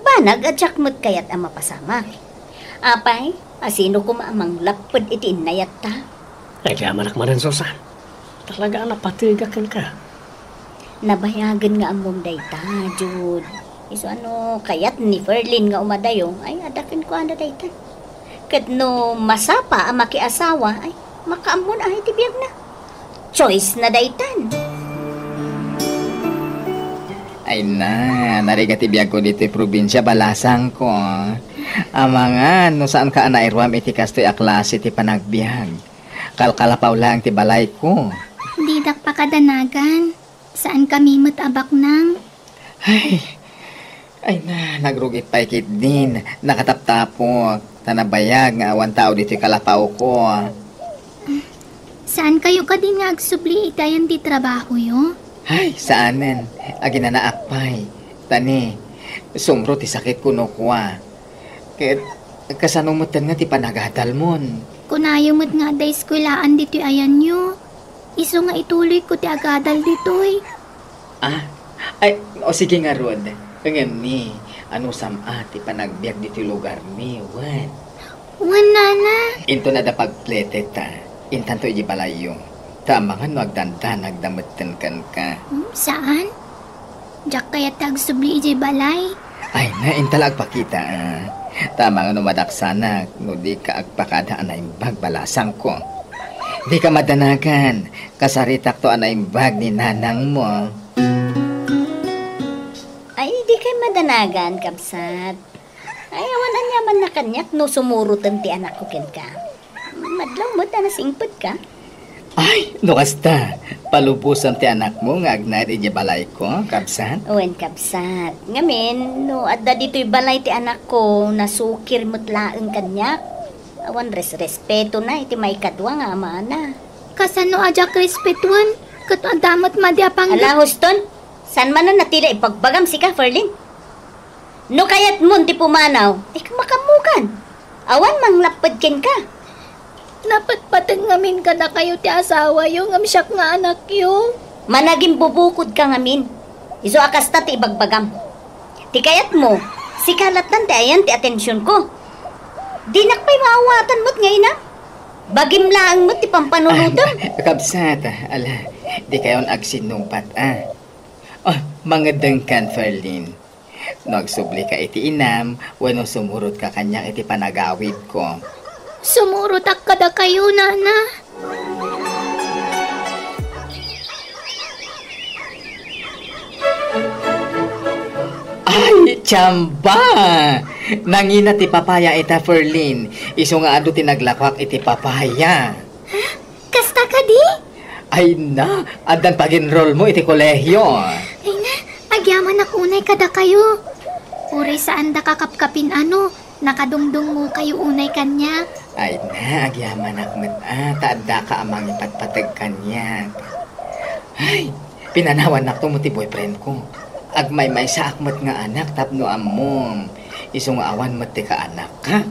Banag a diak met kayat a mapasamak. Apay, asino koma a manglapped iti innayatta? Agyamanak manen, Susan. Talaga a napategak kenka. Nabayagen nga ammom dayta, Jude. Isu a no kayat ni Ferlin nga umadayo, ay, adda kenkuana dayta. Ket no masapa a makiasawa, ay, makaammon a iti biagna. Choice na daytan. Ay na, narigat ti biagko ditoy probinsia, balasangko. Amangan, no saanka a nairuam iti kastoy a klase ti panagbiag. Kalkalapaw laeng ti balayko. Didak pakadanagan. Saankami met a baknang. Ay, ay na, nagrugit pay ketdin, nakataptapok, ta nabayag nga awan tao ditoy kalapawko. Saan kayo kadin nga agsubli iti ayan ti trabahoyo? Ay, saanen. Aginanaak pay. Ta ni, sumro ti sakit kuno kua. Ket, kasano metten nga ti panagadalmon? Kunayo met nga adda eskuelaan ditoy ayanyo. Isu nga ituloyko ti agadal ditoy. Ah, ay, o sige ngarud. Ngem ni, anusam a ti panagbiag ditoy lugarmi, wen? Wen, nana. Inton adda pagpletek ta, intanto iti balayyo. Ta amangan no agdandanagda metten kenka. Hmm, saan? Diak kayat ti agsubli idiay balay. Ay na, inta la agpakita, ah. Ta amangan no madaksanak, no dika agpakada a naimbag balasangko. Dika madanagan, kasaritakto a naimbag ni nanangmo. Ay, dikay madanagan, kabsat. Ay, awan aniamanna kaniak no sumuroten ti anakko kenka. Madlaw met a nasingpetka. Ay, no kasta, palubosam ti anakmo nga agnaed idiay balayko, kabsat? Wen, kabsat. Ngamin, no adda ditoy balay ti anakko, nasukir met laeng kaniak. Awan resrespetona iti maikadua nga amana. Kasano a diak respetuen? Ket adda met madi a pangga- Ala, huston! Saan manen a ti la ibagbagam sika, Ferlin? No kayatmon ti pumanaw, dika makaammokan. Awan manglapped kenka. Napatpateg ngamin kadakayo ti asawayo ngem siak nga anakyo. Managimbubukodka ngamin. Isu a kasta ti ibagbagam. Ti kayatmo, sika lattan ti ayan ti atensionko. Dinak pay maawatan met nga inam. Bagim laeng met ti pampanunotem. Ah, kabsat, ala, dikayon agsinnungpat, ah. Oh, mangeddengkan, Ferlin. No agsublika iti inam, wenno sumurotka kaniak iti panagawidko. Sumurotak kadakayo, nana. Ay, tiamba! Nangina ti papaya ita, Ferlin. Isu nga adu ti naglakuak iti papaya. Ha? Kasta kadi? Ay na, addan pag-enrollmo iti kolehio. Ay na, agyamanak unay kadakayo. Uray saandaka kapkapin ano, nakadungdungngokayo unay kaniak. Ay na, agyamanak met a, ta addaka a mangipatpateg kaniak. Ay, pinanawannakto met ti boyfriendko. Agmaymaysaak met nga anak tapno ammom. Isu nga awan met ti kaanakka.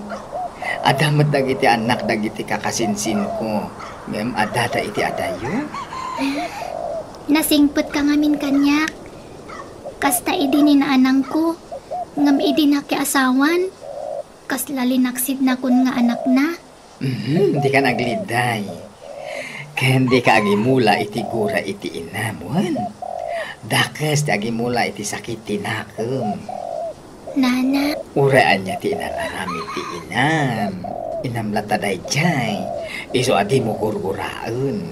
Adda met dagiti annak dagiti kakasinsinko, ngem addada iti adayo. Nasingpetka ngamin kaniak. Kasta idi ni naanangko, ngem idi nakiasawan, kasla linaksidnakon nga anakna. Mhm, dika agligday. Ken dika agimula iti gura iti inam, wen? Dakes ti agimula iti sakit ti nakem. Nana. Uray ania ti inar-aramid ti inam. Inam latta daydiay. Isu a dimo gurguraen.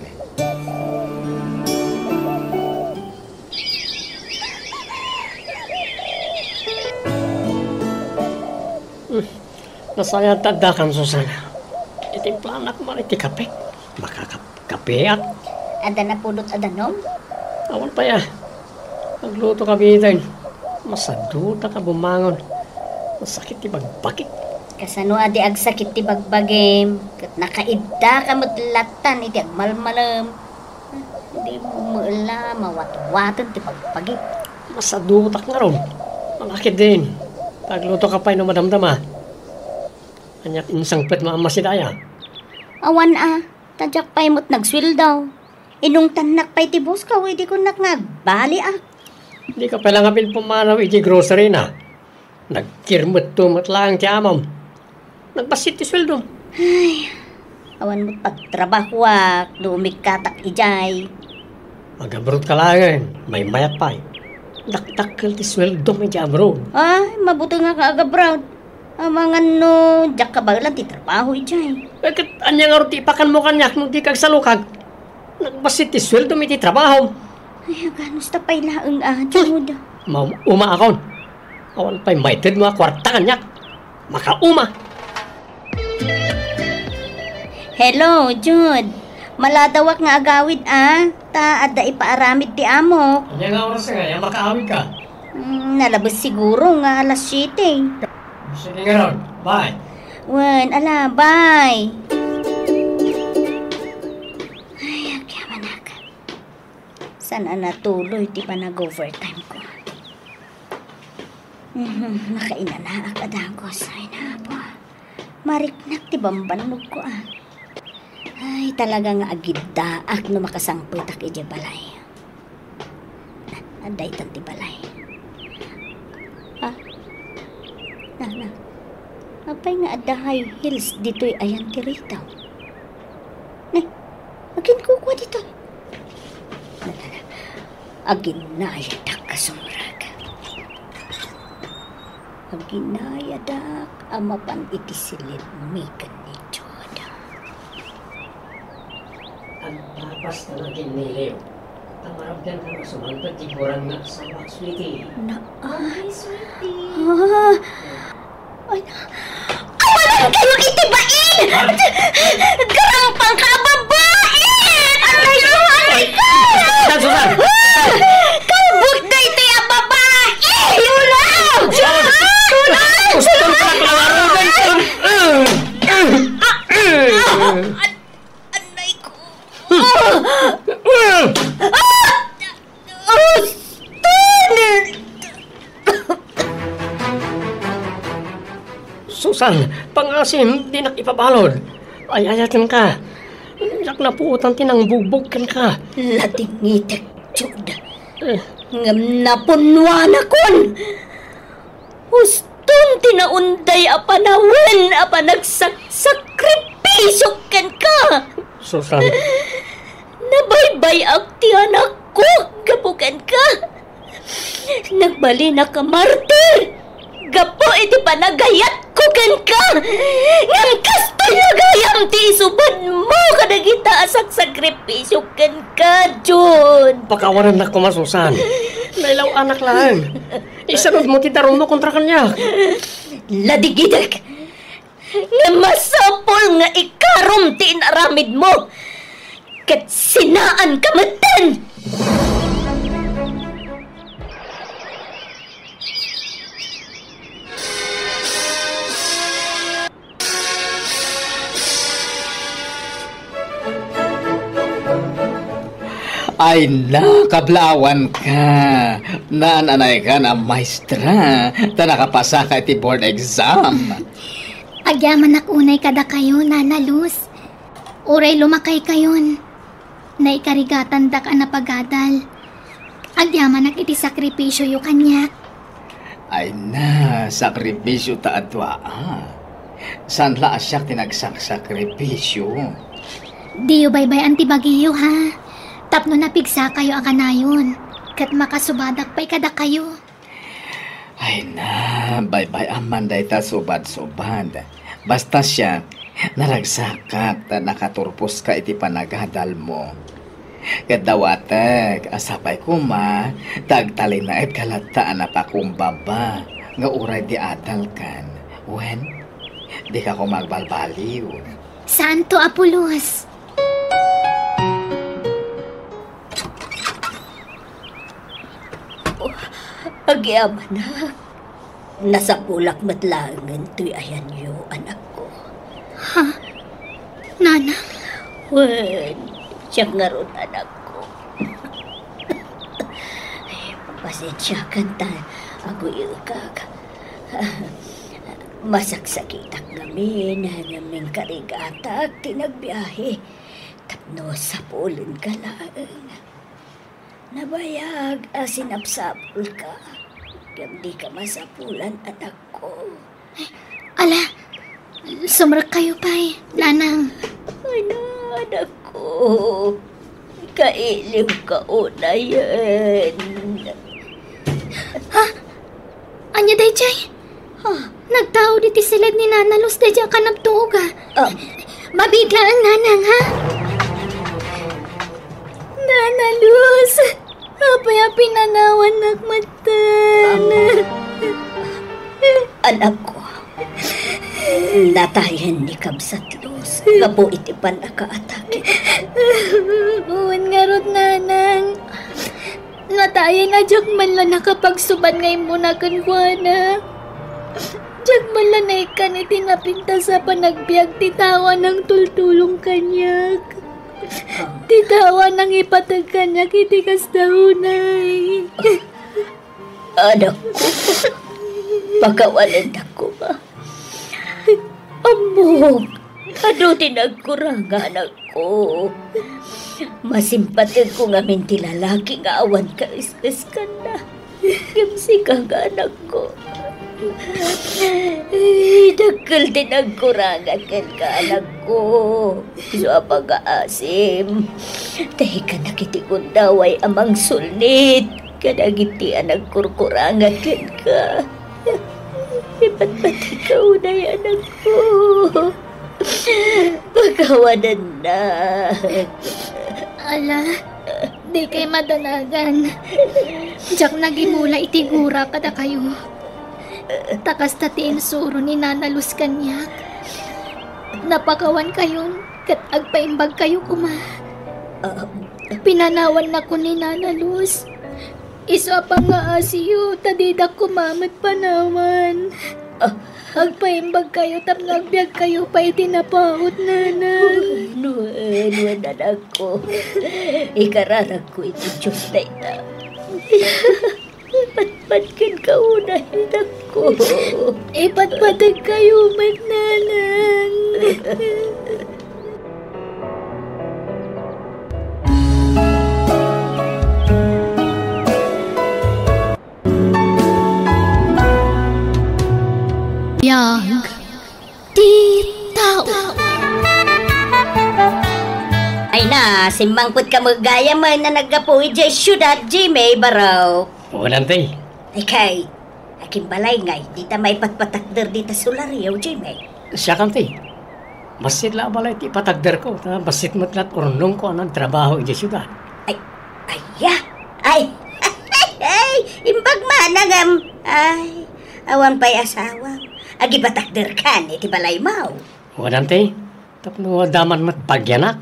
Hmm. Nasayaat ta addakam, Susana. Itimplanak man iti kapek. Makakap-, kapeak. Adda napudot a danum? Awan pay a. Agluto ka biten. Masadutak a bumangon. Masakit ti bagbagik. Kasano a di agsakit ti bagbagim? Ket nakaidda ka met lattan iti agmalmalem. Di mo met la mawatwaten ti bagbagim. Masadutak ngarud. Manakit din. Agluto ka pay no madamdama. Ania ti insangpetmo a masidaya? Awan a, ta diak pay met nagsueldo. Inungtannak pay ti busko idi kunnak nga agbaliak. Dika pay la ngamin pumanaw iti grocery na. Nagkirmetto met laeng ti amom. Nagbassit ti sueldom. Ay, awan met pagtrabahoak no umikkatak idiay. Agabroad ka laengen, maymayat pay. Dakdakkel ti sueldom idiay abroad. Ay, mabutengak nga agabroad. Amangan no diak kabaelan ti trabaho idiay. Eh, ket ania ngarud ti ipakanmo kaniak no dika agsalukag? Nagbassit ti sueldom iti trabahom. Ay, aganos ta pay laeng a, Jude. Maumaakon. Awan pay maitedmo a kuarta kaniak. Makauma. Hello, Jude. Maladawak nga agawid a, ta adda ipaaramid ti amok. Ania nga oras nga, ya makaawid ka? Mm, Nalabes siguro nga alas siete. Sige ngarud, bye. Wen, ala, bye. Ay, agyamanak. Saan a natuloy ti panag-overtime ko? Mhm, nakainanaak a dagos. Ay, napa. Mariknak ti bambannog ko, ah. Ay, talaga nga agiddaak no makasangpetak idiay balay. Na, adda itan ti balay. Ah, na, na. Apay nga adda high heels ditoy ayan ti ritaw? Ne, aginkukua ditoy. Na, na, na. Aginayadak a sumrek. Aginayadak a mapan iti silidmi ken ni Jude. Agpapas ta naginniliw. Ta marabdan ka nga sumangpet ti gurang nga asawa, sweetie. Na, ah. Ay, sweetie. Ah. Ay, awanan kayo iti bain! Garangpang ka a babai! Aray ko, aray ko! Susan, Susan! Ah! Kalbut na iti a babai! Ula! Susan! Susan! Susan! Aray ko! Ah! Ah! Uston! Susan, pangasim, dinak ipabalud. Ay-ayatenka. Diak napuotan ti nangbugbog kenka. Ladingitek, Jude. Eh. Ngem napunnuanakon. Uston ti naunday a panawen a panagsaksakripisio kenka. Susan. Nabaybay-ak ti anakko gapu kenka. Nagbalinak a martir gapu iti panagayatko kenka. Ngem kastoy nga gayam ti isubadmo kadagita a saksakripisio kenka, Jude. Pakawanennak koma, Susan. Nailaw-anak laeng. Isanudmo ti darummo kontra kaniak. Ladingidek! Nga masapul nga ikarom ti inaramidmo, ket sinaanka metten! Ay na, kablaawanka. Naan-anaykan a maestra, ta nakapasaka iti board exam. Agyamanak unay kadakayo, Nana Luz. Uray lumakaykayon, naikarigatandak a napagadal. Agyamanak iti sakripisioyo kaniak. Ay na, sakripisio ta a dua, a. Saan la a siak ti nagsaksakripisio? Diyo baybay-an ti bagiyo, ha? Tapno napigsakayo a kanayon, ket makasubadak pay kadakayo. Ay na, baybay-am man dayta subad-subad. Basta siak, naragsakak ta nakaturposka iti panagadalmo. Ket dawatek a sapay koma ta agtalinaedka latta a napakumbaba nga uray di adalkan. Wen, dika koma agbalbaliw. Santo Apulos. Oh, agyamanak. Nasapulak met laengen toy ayanyo, anakko. Ha? Nanang? Wen, siak ngarud, anakko. Ay, pasensiakan ta aguy-ekak. Masaksakitak ngamin, ngem inkarigatak ti nagbiahe. Tapno sapulenka laeng. Nabayag a sinapsapulka, ngem dika masapulan, anakko. Ala, sumrekkayo pay, nanang. Ay na, anakko. Kailiwka unayen. Ha? Ania daydiay? Ah. Nagtaud iti siled ni Nana Luz daydiay a kanabtuog, a. Ah. Mabiit laeng, nanang, ha? Nana Luz, apay a pinanawannak metten? Ah. Anakko, natayen ni Kabsat Luz gapu iti pannakaatake. Wen ngarud, nanang. Natayen Ayan a diak man la nakapagsubat nga immuna kenkuana. Diak man la naikkan iti napintas a panagbiag ti tao a nangtultulong kaniak. Ti tao a nangipateg kaniak iti kasta unay. Anakko, pakawanendak koma. Ammok, adu ti nagkurang, anakko. Masimpategko ngamin ti lalaki nga awan kaes-eskanna. Ngem sika nga anakko. Ay, dakkel ti nagkurangak kenka, anakko. Isu a pagaasim. Taykanak iti gundaway a mangsulnit kadagiti a nagkurkurangak kenka. Ipatpategka unay, anakko. Pakawanennak. Ala, dikay madanagan. Diak nagimula iti gura kadakayo. Ta kasta ti insuro ni Nana Luz kaniak. Napakawankayon ket agpaimbagkayo koma. Ah. Pinanawannakon ni Nana Luz. Isu a pangaasiyo, ta didak koma met panawan. Ah. Agpaimbagkayo tapno agbiagkayo pay iti napaut, Nanang. No, no, anakko. Ikararagko iti Dios dayta. Ipatpateg kenka unay, anakko. Ipatpategkayo met, Nanang. Biag ti tao. Ay na, simmangpetka met gayam a naggapu idiay siudad, Jimmy, baro. Wen, Auntie. Ikay, akin balay ngay, dita maipatpatakder dita solaryo, Jimmy. Siak, Auntie. Bassit la a balay ti ipatagderko, ta bassit met la't urnongko a nagtrabaho idiay siudad. Ay, aya? Ay, ay, imbag man a ngem. Ay, awan pay asawam. Agipatakderkan iti balaymo. Wen, Auntie, tapno adda man met bagianak.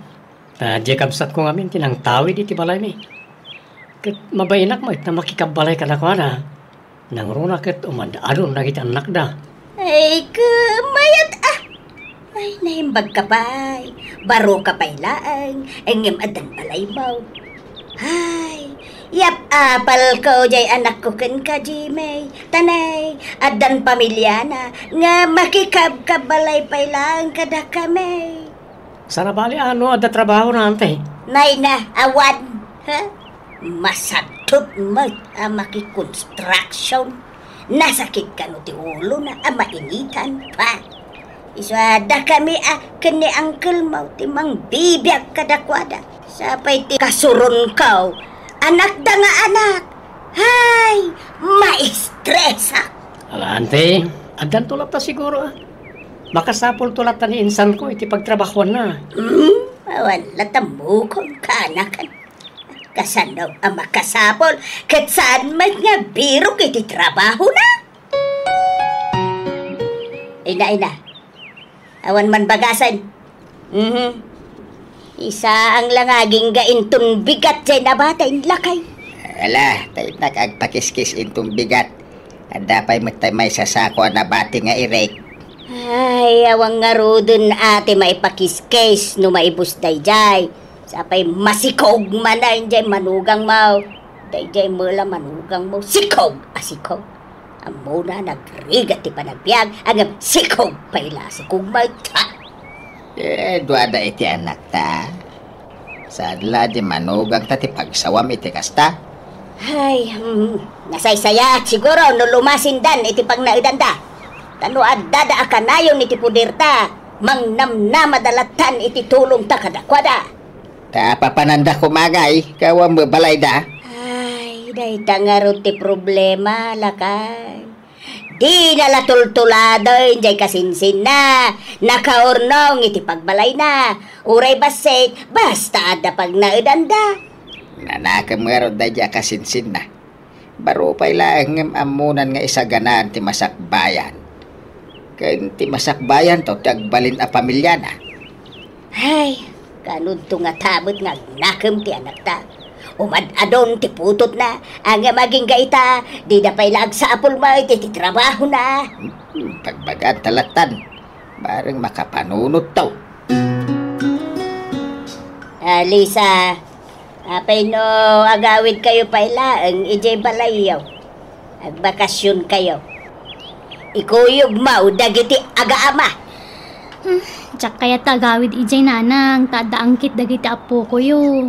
Ta diay kabsatko ngamin ti nangtawid iti balaymi. Ket mabainak met a makikabbalay kadakuada. Nangruna ket umad-adun dagiti annakda. Ay, ket mayat a! Ay, naimbagka pay. Baroka pay laeng, ngem addan balaymo. Ay, yap-apalko diay anakko kenka, Jimmy. Ta nay, addan pamiliana nga makikabkabbalay pay laeng kadakami. Saan a bali a no adda trabahona, Auntie? Nay na, awan. Ha? Masadtot met a makikonstruction. Nasakit kano ti ulona a mainitan pa. Isu a dakami a ken ni uncle mo ti mangbibiag kadakuada. Sapay ti kasuronko, anakda nga anak. Hay, maistresak. Ala, Auntie, addanto latta siguro, a. Makasapulto latta ni insanko iti pagtrabahoanna. Hmm, awan latta mukong kaanakan. Kasano a makasapul ket saan met nga birok iti trabahona? Ina, ina. Awan man bagasen. Mhm. Isaang la nga agingga inton bigat diay nabati, inlakay. Ala, ta innak agpakiskis inton bigat. Adda pay met tay maysa sako a nabati nga irek. Ay, awan ngaruden a ti maipakiskis no maibus daydiay. Sapay masikog manen diay manugangmo. Daydiay met la manugangmo, sikog a sikog. Ammona, nagrigat ti panagbiag, ngem sikog pay la a sikog met. Eh, duada iti anakta. Saan la di manugangta ti pagsawam iti kasta? Ay, hmm, nasaysayaat siguro no lumasindan iti pagnaedanda. Ta no addada a kanayon iti puderta, mangnamnamada lattan iti tulongta kadakuada. Ta apapananda koma ngay, ket awan met balayda. Ay, dayta ngarud ti problema, lakay. Dina la tultuladen diay kasinsinna, nakaurnong iti pagbalayna. Uray bassit, basta adda pagnaedanda. Nanakem ngarud daydiay a kasinsinna. Baro pay laeng ngem ammonan nga isaganaan ti masakbayan. Ken ti masakbayanto ti agbalin a pamiliana. Ay, kanudto ngata met nga agnakem ti anakta. Umad-adun ti putotna, ngem agingga ita, dida pay la agsapul met iti trabahona. Hmm, pagbagaan ta lattan. Bareng makapanunotto. Ah, Lisa, apay no agawidkayo pay laeng idiay balayyo? Agbakasionkayo. Ikuyogmo dagiti agaama. Hmm, diak kayat ta agawid idiay, nanang, ta adda angkit dagiti appokoyo.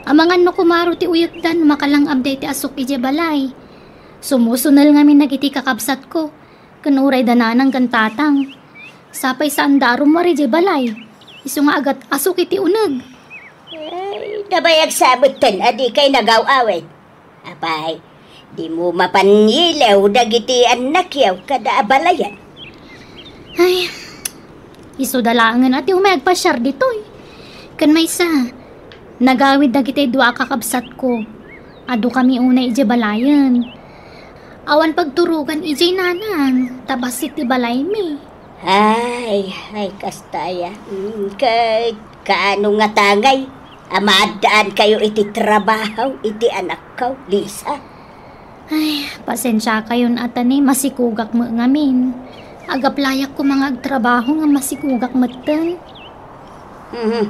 Amangan no kumaro ti uyotda no makalang-abda iti asuk idiay balay. Sumusunel ngamin dagiti kakabsatko, ken uray da nanang ken tatang. Sapay saanda a rummuar idiay balay. Isu nga agat-asuk iti uneg. Ay, nabayag sa metten a dikay nagaw-awid. Apay, dimo mapan yilew dagiti annakyo kada abalayan? Ay, isuda laengen a ti umay agpasiar ditoy. Ken maysa, nagawid dagiti dua a kakabsatko. Adukami unay idiay balayen. Awan pagturogan idiay, nanang, ta bassit ti balaymi. Ay, ay, kasta aya. Mm, ket kaano ngata ngay a maaddaankayo iti trabaho iti anakko, Lisa? Ay, pasensiakayon a ta ni masikugak met ngamin. Agaplayak koma nga agtrabaho nga masikugak metten. Mhm.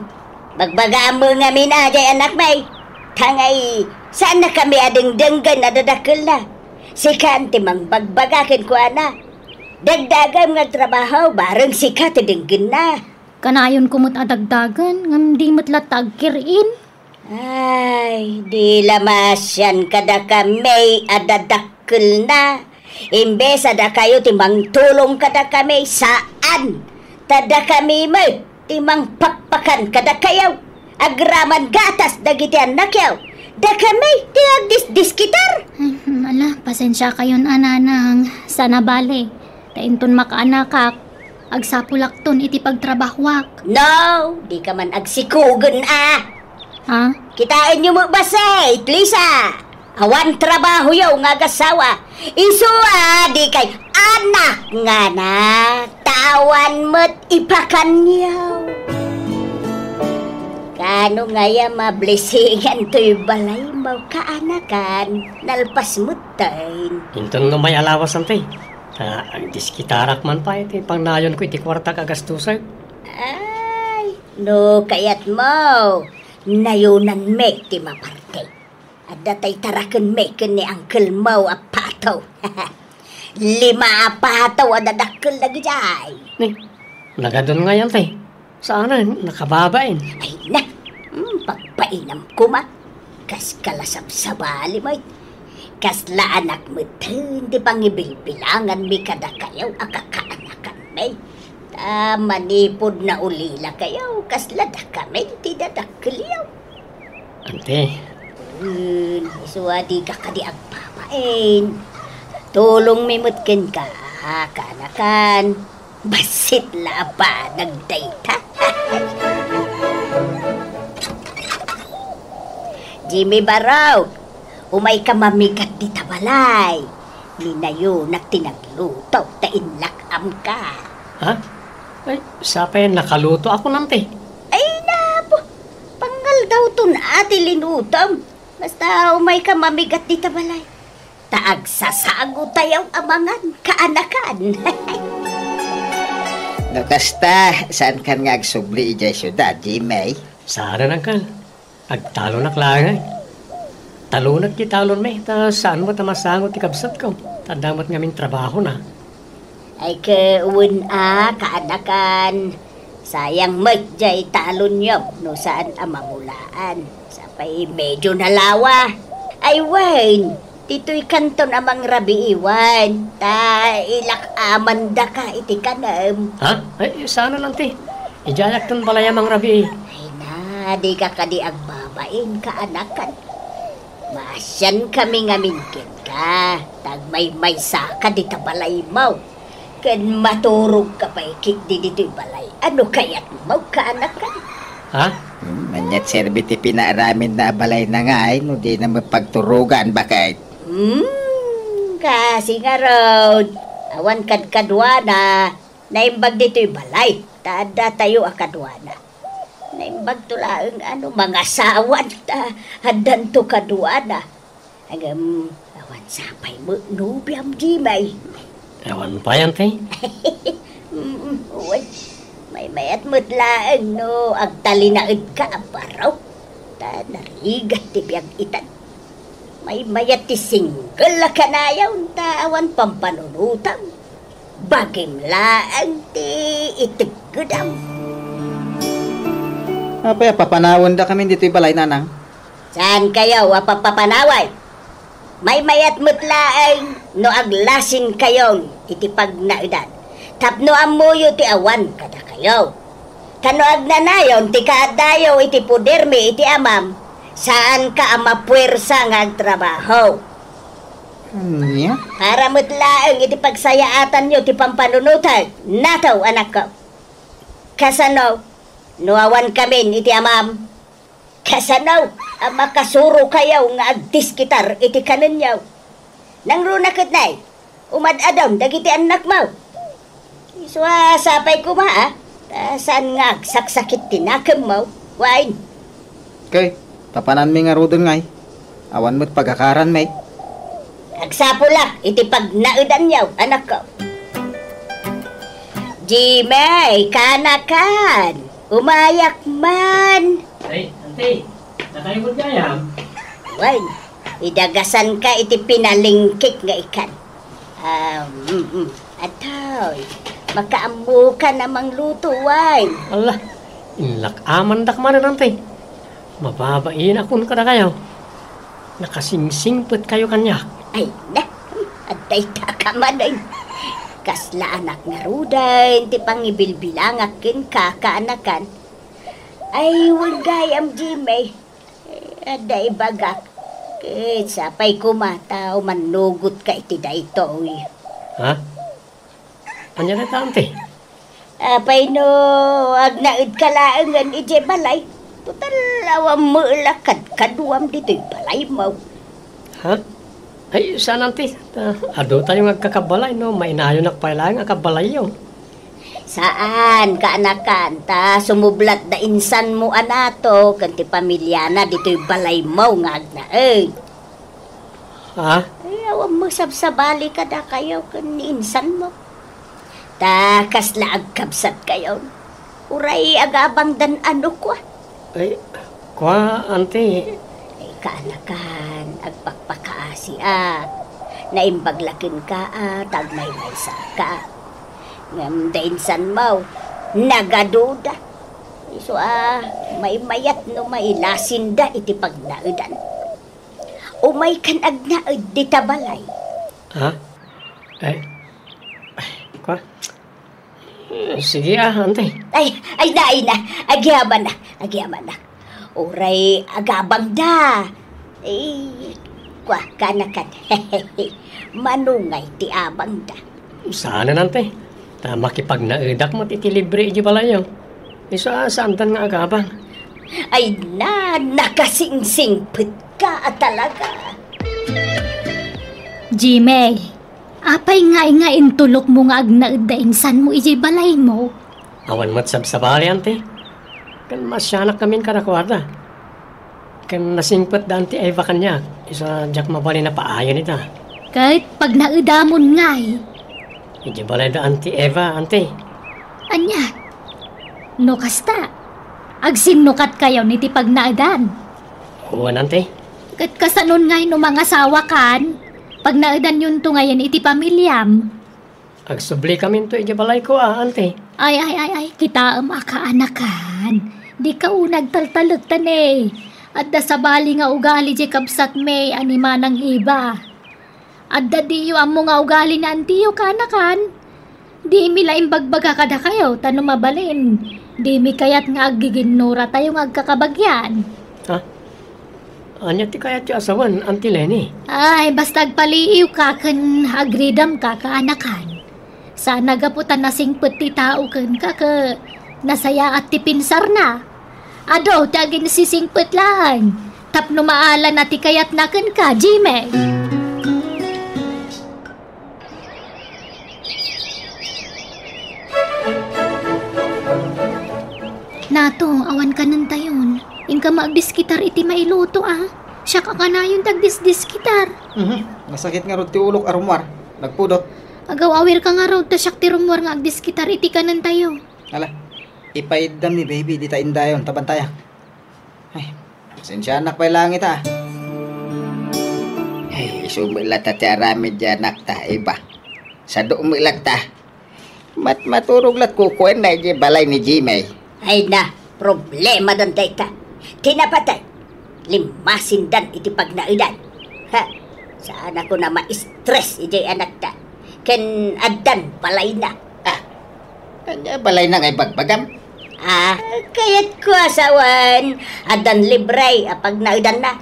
Bagbagaam met ngamin a, jay anakmi. Ta ngay, saannakami a dengdenggen a dadakkelna. Sika ti mangbagbaga kenkuana. Dagdagem nga agtrabaho, bareng sika ti denggenna. Kanayonko met a dagdagen, ngem di met latta agkir-in. Ay, di la maasian kadakami a dadakkelna. Imbes a dakayo ti mangtulong kadakami, saan. Ta dakami met ti mangpakpakan kadakayo. Agraman gatas dagiti annakyo. Dakami ti agdisdiskitar. Hmm, ala, pasensiakayon a, nanang. Saan a bale. Ta inton makaanakak, agsapulakton iti pagtrabahuak. No, dika man agsikugen a. Ha? Kitaenyo met bassit, Lisa. Awan trabahoyo nga agasawa. Isu a dikay anak nga na. Ta awan met ipakanyo. Kaano ngay a mablisingan toy balaymo, kaanakan? Nalpas metten. Inton no may alawas, anti. Ta agdiskitarak man pay ti pangnayonko iti kuartak a gastusek. Ay, no kayatmo, nayonanmi ti maparte. Adda tay tarakenmi ken ni angkelmo a Pato. Lima a pato a dadakkel dagidiay. Ni, nagadun ngay, anti. Saanen, nakababain. Ay na, hmm, pagbainam koma. Kas kalasabsabali met. Kasla anak metten ti pangibilbilanganmi kadakayo a kakaanakanmi. Ta manipud naulilakayo, kasla dakami ti dadakkelyo. Ante. Hmm, isu a dika kadi agbabain. Tulongmi met kenka, kaanakan. Bassit la a banag dayta. Jimmy Barok, umayka mamigat dita balay. Ni nayonak ti nagluto ta inlak-amka. Ha? Ay, sapay nakalutoakon, anti. Ay, napo. Pangaldawton a ti linutom. Basta umayka mamigat dita balay. Ta agsasagotayo a mangan, kaanakan. No kasta, saankan nga agsubli idiay siudad, Jimmy? Saan, uncle. Agtalonak laeng, ay. Talonak ti talonmi, ta saan met a masango ti kabsatko. Ta adda met ngamin trabahona. Ay, ket wen a, kaanakan. Sayang met jay talonyo no saan a mamulaan. Sapay medyo nalawa. Ay, wen, ditoy kanton a mangrabii, wen. Ta ilak-amandaka iti kanem. Ha? Ay, saan, anti. Idiayakton balay a mangrabii. Ay na, dika kadi agbabain, kaanakan. Maasiankami ngamin kenka, ta agmaymaysaka dita balaymo. Ken maturogka pay ketdi ditoy balay. Ano kayatmo, kaanakan? Ha? Hmm, ania't serbi ti pinaaraminna a balayna ngay no dina met pagturogan, baket? Hmm, kasi ngarud, awan kadkaduana, naimbag ditoy balay, ta addatayo a kaduana. Naimbagto laeng a no mangasawan ta addanto kaduana. Ngem, awan sapay met nobiam, Jimmy. Awan pay, Auntie. Mm, wen. Maymayat met laeng no agtalinaedka a baro. Ta narigat ti biag itan. Maymayat ti single a kanayon ta awan pampanunotam. Bagim laeng ti itegkedam. Apay a papanawendakamin ditoy balay, Nanang? Saankayo a papapanaway? Maymayat met laeng no aglasinkayon iti pagnaedan tapno ammoyo ti awan kadakayo. Ta no agnanayon ti kaaddayo iti podermi iti Amam, saanka a mapuersa nga agtrabaho. Ania? Para met laeng iti pagsayaatanyo ti pampanunotek. Nataw, anakko. Kasano no awankamin iti Amam? Kasano a makasurokayo nga agdiskitar iti kanenyo? Nangruna ket nay, umad-adon dagiti annakmo. Isu a sapay koma, a, ta saan nga agsaksakit ti nakemmo, wen. Ket, papananmi ngaruden ngay, awan met pagakaranmi. Agsapulak iti pagnaedanyo, anakko. Jimmy, kaanakan, umayak man. Ay, Auntie, nakaibot gayam? Wen, idagasanka iti pinalingkik nga ikan. Ah, mm, mm. Atoy, makaammokan a mangluto, wen. Ala, inlak-amandak manen, Auntie. Mababainak kadakayo. Nakasingsingpetkayo kaniak. Ay, na, adda ita ka manen. Kasla anak ngaruden ti pangibilbilangak kenka, kaanakan. Ay, wen gayam, Jimmy. Eh, adda ibagak. Ket sapay koma ta umannugotka iti daytoy. Ha? Ania dayta, Auntie? Apay no agnaedka laengen idiay balay? Total, awan met la kadkaduam ditoy balaymo. Ha? Ay, saan, Auntie. Ta, adu tayo nga agkakabalay, no? Mainayonak pay laeng a kabalayyo. Saan, kaanakan, ta sumublat da insanmo a nato ken ti pamiliana ditoy balaymo nga agnaed. Ha? Ay, awan met sabsabali kadakayo ken ni insanmo. Ta kasla agkabsatkayon. Uray agabangdan a no kua. Ay, kua, Auntie. Ay, kaanakan, agpakpakaasiak. Naimbag la kenka a ta agmaymaysaka. Ngem da insanmo, nagaduda. Isu a, maymayat no mailasinda iti pagnaedan. Umaykan agnaed dita balay. Ha? Ay, ay, kua? Eh, sige, ah, Auntie. Ay, ay na, ay na. Agyamanak, agyamanak. Uray agabangda. Eh, kua, kaanakan. Manungay ti abangda. Saanen, Auntie. Ta makipagnaedak met iti libre iti balayyo. Isu a, saandan nga agabang. Ay na, nakasingsingpetka a talaga. Jimmy, apay ngay nga intulokmo nga agnaed da insanmo idiay balaymo? Awan met sabsabali, Auntie. Ken masianakkamin kadakuada. Ken nasingpet da Auntie Eva kaniak, isu a diak mabalin a paayen ita. Ket pagnaedamon ngay. Idiay balay da Auntie Eva, Auntie. Ania? No kasta, agsinnukatkayon iti pagnaedan. Wen, Auntie. Ket kasanon ngay no mangasawakan? Pagnaedanyonto ngayen iti pamiliam. Agsublikaminto idiay balayko a, Auntie. Ay, ay, ay, ay, kitaem a kaanakan. Dika unay agtaltalek ta ne. Adda sabali nga ugali diay kabsatmi a ni Manang Eva. Adda diyo ammo nga ugali ni antiyo, kaanakan. Dimi la imbagbaga kadakayo, ta no mabalin, dimi kayat nga aggiginnuratayo nga agkakabagian. Ha? Ania ti kayatyo a sawen, Auntie Leni? Ay, basta agpaliiwka ken agridamka, kaanakan. Sana gapu ta nasingpet ti tao kenka ket nasayaat ti pinsarna. Adu ti aginsisingpet laeng tapno maalana ti kayatna kenka, Jimmy. Ato, awan kanentayon. Inka maagdiskitar iti mailuto, a. Siak a kanayon ti agdisdiskitar. Mhm. Nasakit ngarud ti ulok a rummuar. Nagpudot. Agaw-awirka ngarud ta siak ti rummuar nga agdiskitar iti kanentayo. Ala, ipaiddam ni baby dita indayon, ta bantayak. Ay, pasensianak pay langit, a. Ay, isu met latta ti aramid ti anakta, iba. Sadu met latta. Mat-, maturog lat kukuenna idiay balay ni Jimmy. Ay na, problemadan dayta. Ti napatay, limmasindan iti pagnaedan. Ha, saan ako na ma-stress idiay anakta. Ken addan balayna. Ah, ania balayna nga ibagbagam? Ah, kayatko a sawen, addan libre a pagnaedanna.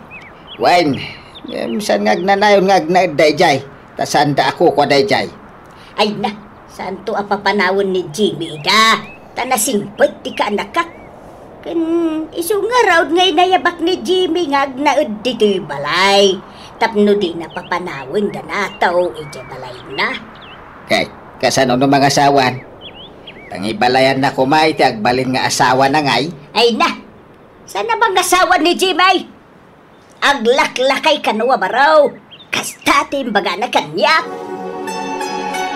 Wen, ngem saan nga agnanayon nga agnaed daydiay, ta saanda a kukua daydiay. Ay na, saanto a papanawen ni Jimmy ida, ta nasingpet ti kaanakak. Ken isu ngarud nga inayabak ni Jimmy nga agnaed ditoy balay, tapno dina papanawen da nato idiay balayna. Kay, kasano no mangasawan? Pangibalayanna koma iti agbalin nga asawana ngay? Ay na! Saan a mangasawa ni Jimmy? Aglaklakay kano a baro. Kasta ti imbagana kaniak.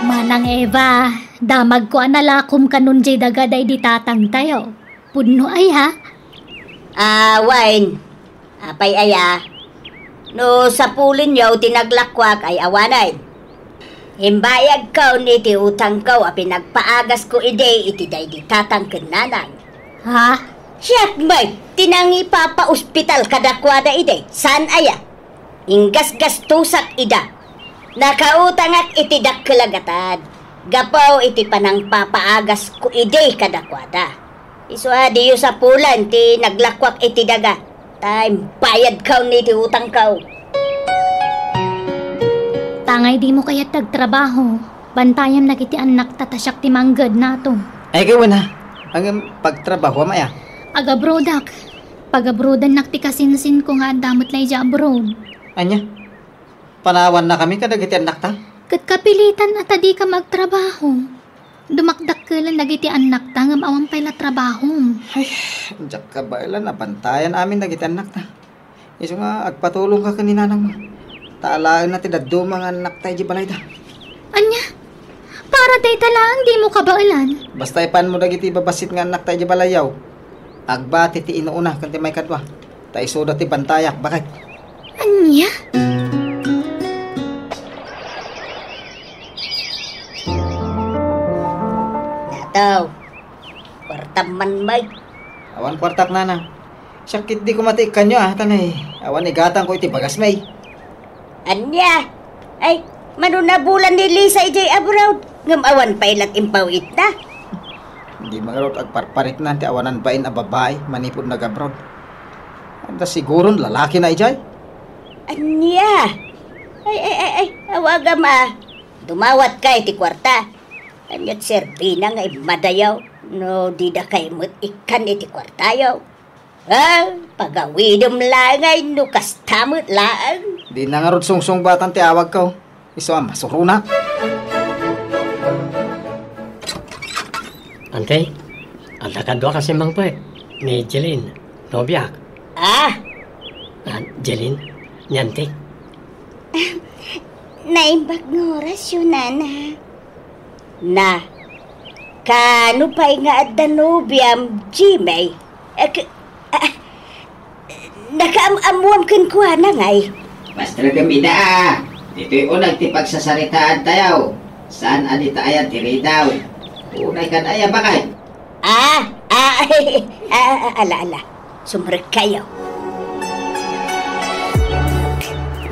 Manang Eva, damagko a nalakom kanon jay daga daydi tatangtayo. Pudno aya? Ah, wen. Apay aya? No sapulenyo ti naglakuak ay awanen. Imbayagko ni ti utangko a pinagpaagasko idi iti daydi tatang ken nanang. Ha? Siak met ti nangipapaospital kadakuada idi. Saan aya? Inggasgastosak ida. Nakautangak iti dakkel a gatad gapu iti panangpapaagasko idi kadakuada. Isu a diyo sapulen ti naglakuak iti daga, ta imbayadkaw ni ti utangkaw. Tangay dimo kayat ti agtrabaho, bantayam dagiti annakta ta siak ti mangged nato. Ay, gawen a. Ngem pagtrabahoam aya? Agabroadak. Pagabroadannak ti kasinsinko nga adda met la idiay abroad. Ania? Panawannakami kadagiti annakta? Ket kapilitan a ta dika agtrabaho. Dumakdakkelen dagiti annakta ngem awan pay la trabahom. Ay, diak kabaelan a bantayan amin dagiti annakta. Isu nga agpatulongka ken ni nanangmo. Ta alaenna ti dadduma nga annakta idiay balayda. Ania? Para dayta laeng dimo kabaelan? Basta ipanmo dagiti babassit nga annakta idiay balayyo. Agbati ti inuuna ken ti maikadua. Ta isuda ti bantayak, baket. Ania? Nataw, kuartam man, Mike. Awan kuartak, Nana. Siak ketdi koma ti ikkanyo, a, ta nay, awan igatangko iti bagasmi. Ania? Ay, mano nabulan ni Lisa idiay abroad, ngem awan pay lat impaw-itna. Dima ngarud agparpariknaan ti awanan bain a babai manipud nag-abroad. Adda siguron lalakina idiay. Ania? Ay, ay, ay, ay, awagam a. Dumawatka iti kuarta. Aniat serbina nga immadayo no didakay met ikkan iti kuartayo? Ah, pagawidem laeng ay no kasta met laeng. Dina ngarud sungsungbatan ti awagko. Isu a masuronak. Ante, adda kadua kasi mangpet ni Jeline, nobiak. Ah? Ah, Jeline, ni Ante. Naimbag nga orasyo, Nana. Na, kano pay nga adda nobiam, Jimmy? Eh, k-, ah, nakaam-ammoam kenkuana ngay? Pastreken ida, a. Ditoy uneg ti pagsasaritaantayo. Saan a dita ayan ti ridaw. Unay kan aya, baket? Ah, ah, ah, ah, ala, ala. Sumrekkayo.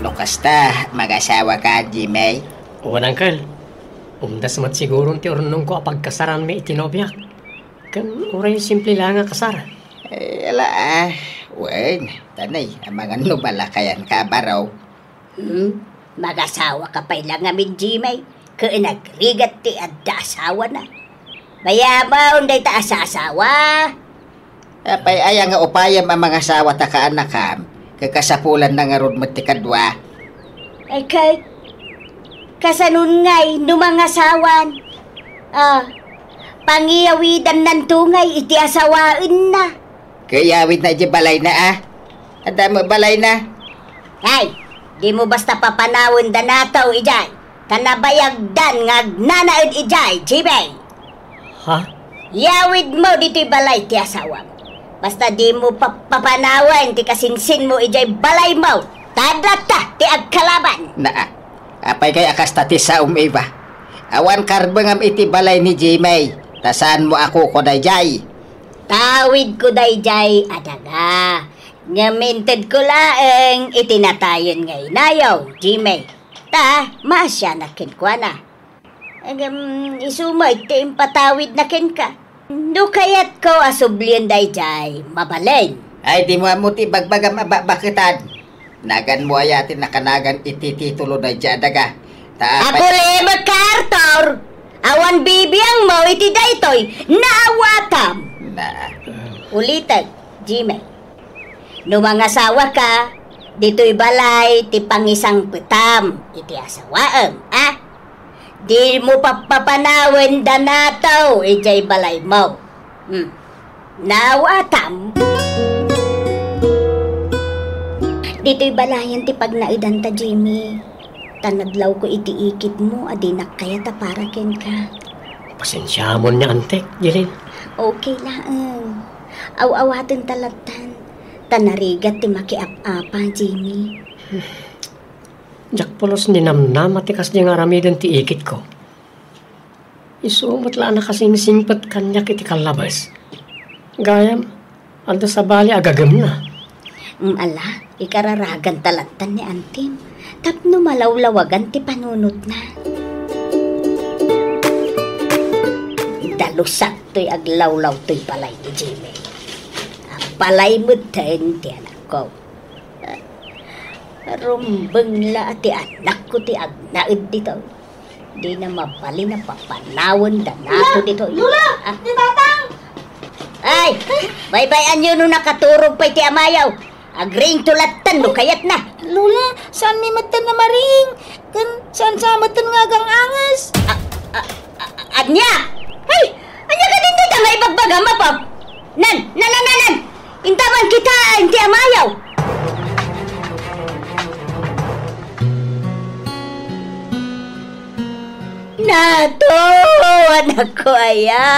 No kasta, magasawaka, Jimmy? Wen, uncle. Umdas met siguron ti urnongko a pagkasaranmi iti nobiak. Ken uray simple la nga kasar. Eh, ala, a. Wen, ta nay, amangan no malakayanka a baro. Hmm? Magasawaka pay la ngamin, Jimmy, ken agrigat ti adda asawana. Mayamon dayta a saasawa. Apay aya nga upayem a mangasawa ta kaanakam, ket kasapulanna ngarud met ti kadua? Ay, ket kasanon ngay no mangasawan? Ah, Pangiyawidannanto ngay iti asawaenna. Kayawidna idiay balayna, a? Adda met balayna? Ay, dimo basta papanawen da nato idiay. Ta nabayagdan nga agnanaed idiay, Jimmy. Ha? Yawidmo ditoy balay ti asawam. Basta dimo pa-, papanawen ti kasinsinmo idiay balaymo. Ta adda ta ti agkalaban. Naa, apay kay a kasta ti saom, Eva? Awan karbengam iti balay ni Jimmy, ta saanmo a kuko daydiay. Tawidko daydiay a daga. Ngem intedko laeng iti natayen nga inayo, Jimmy. Ta, maasianak kenkuana. Ngem isu met ti impatawidna kenka. No kayatko a sublien daydiay, mabalin. Ay, dimo ammo ti ibagbagam a bakbaketan. Naganmo aya ti nakanagan iti titulo daydiay a daga? Ta apay Agulimek ka, Arthur! Awan bibiangmo iti daytoy, naawatam! Na. Ulitek, Jimmy. No mangasawaka, ditoy balay ti pangisangpetam iti asawaem, a? Dimo pappapanawen da nato idiay balaymo. Hmm. Naawatam. Ditoy balayan ti pagnaedanta, Jimmy. Ta nadlawko iti ikitmo a dinak kayat a para kenka. Pasensiamon ni Antek, Jeline. Okay laeng. Aw-awaten ta lattan. Ta narigat ti makiap-apa, Jimmy. Diak pulos ninamnama ti kasdi nga aramiden ti ikitko. Isu met la a nakasingsingpet kaniak iti kallabes. Gayam, adda sabali a gagemna. Mm, ala, ikararaganta lattan ni Antim tapno malawlawagan ti panunotna. Dalusak toy aglawlaw toy balay ni Jimmy. Balay metten ti anakko. Rumbeng la ti anakko ti agnaed ditoy. Dina mabalin a papanawen da nato ditoy. Lola! Ah. Ni Tatang! Ay! Baybay-anyo no nakaturog pay ti amayo. Agriingto lattan no kayatna. Lola, saan mi metten a mariing? Ken saan sa metten nga agang-anges? Ah, ah, ah, ania? Ay! Ania kadin dayta nga ibagbagam, Apo? Nan, nan, nan, nan, nan! Intaman kita, inti amayo! Nato, anakko aya!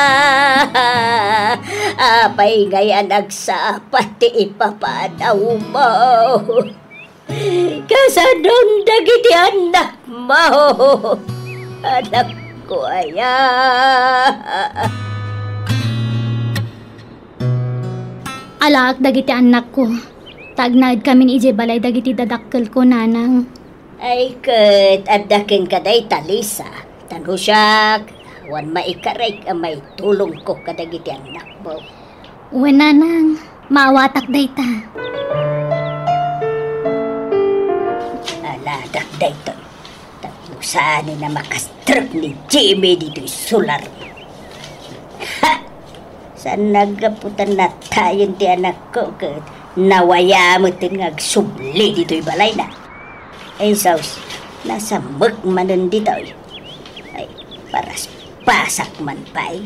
Apay ngay a nagsapa ti ipapanawmo? Kasanon dagiti annakmo, anakko aya? Alaak dagiti annakko, ta agnaedkamin idiay balay dagiti dadakkelko, nanang. Ay ket, adda kenka dayta, Lisa, ta no siak, awan maikarek a maitulongko kadagiti annakmo. Wen, nanang, maawatak dayta. Aladak daytoy. Tapno saanen a makastrek ni Jimmy ditoy solar. Ha! Saan naggapu ta natayen ti anakko ket nawaya metten nga agsubli ditoy balayna. Ay, sus, nasamek manen ditoy. Ay, paraspasak man pay.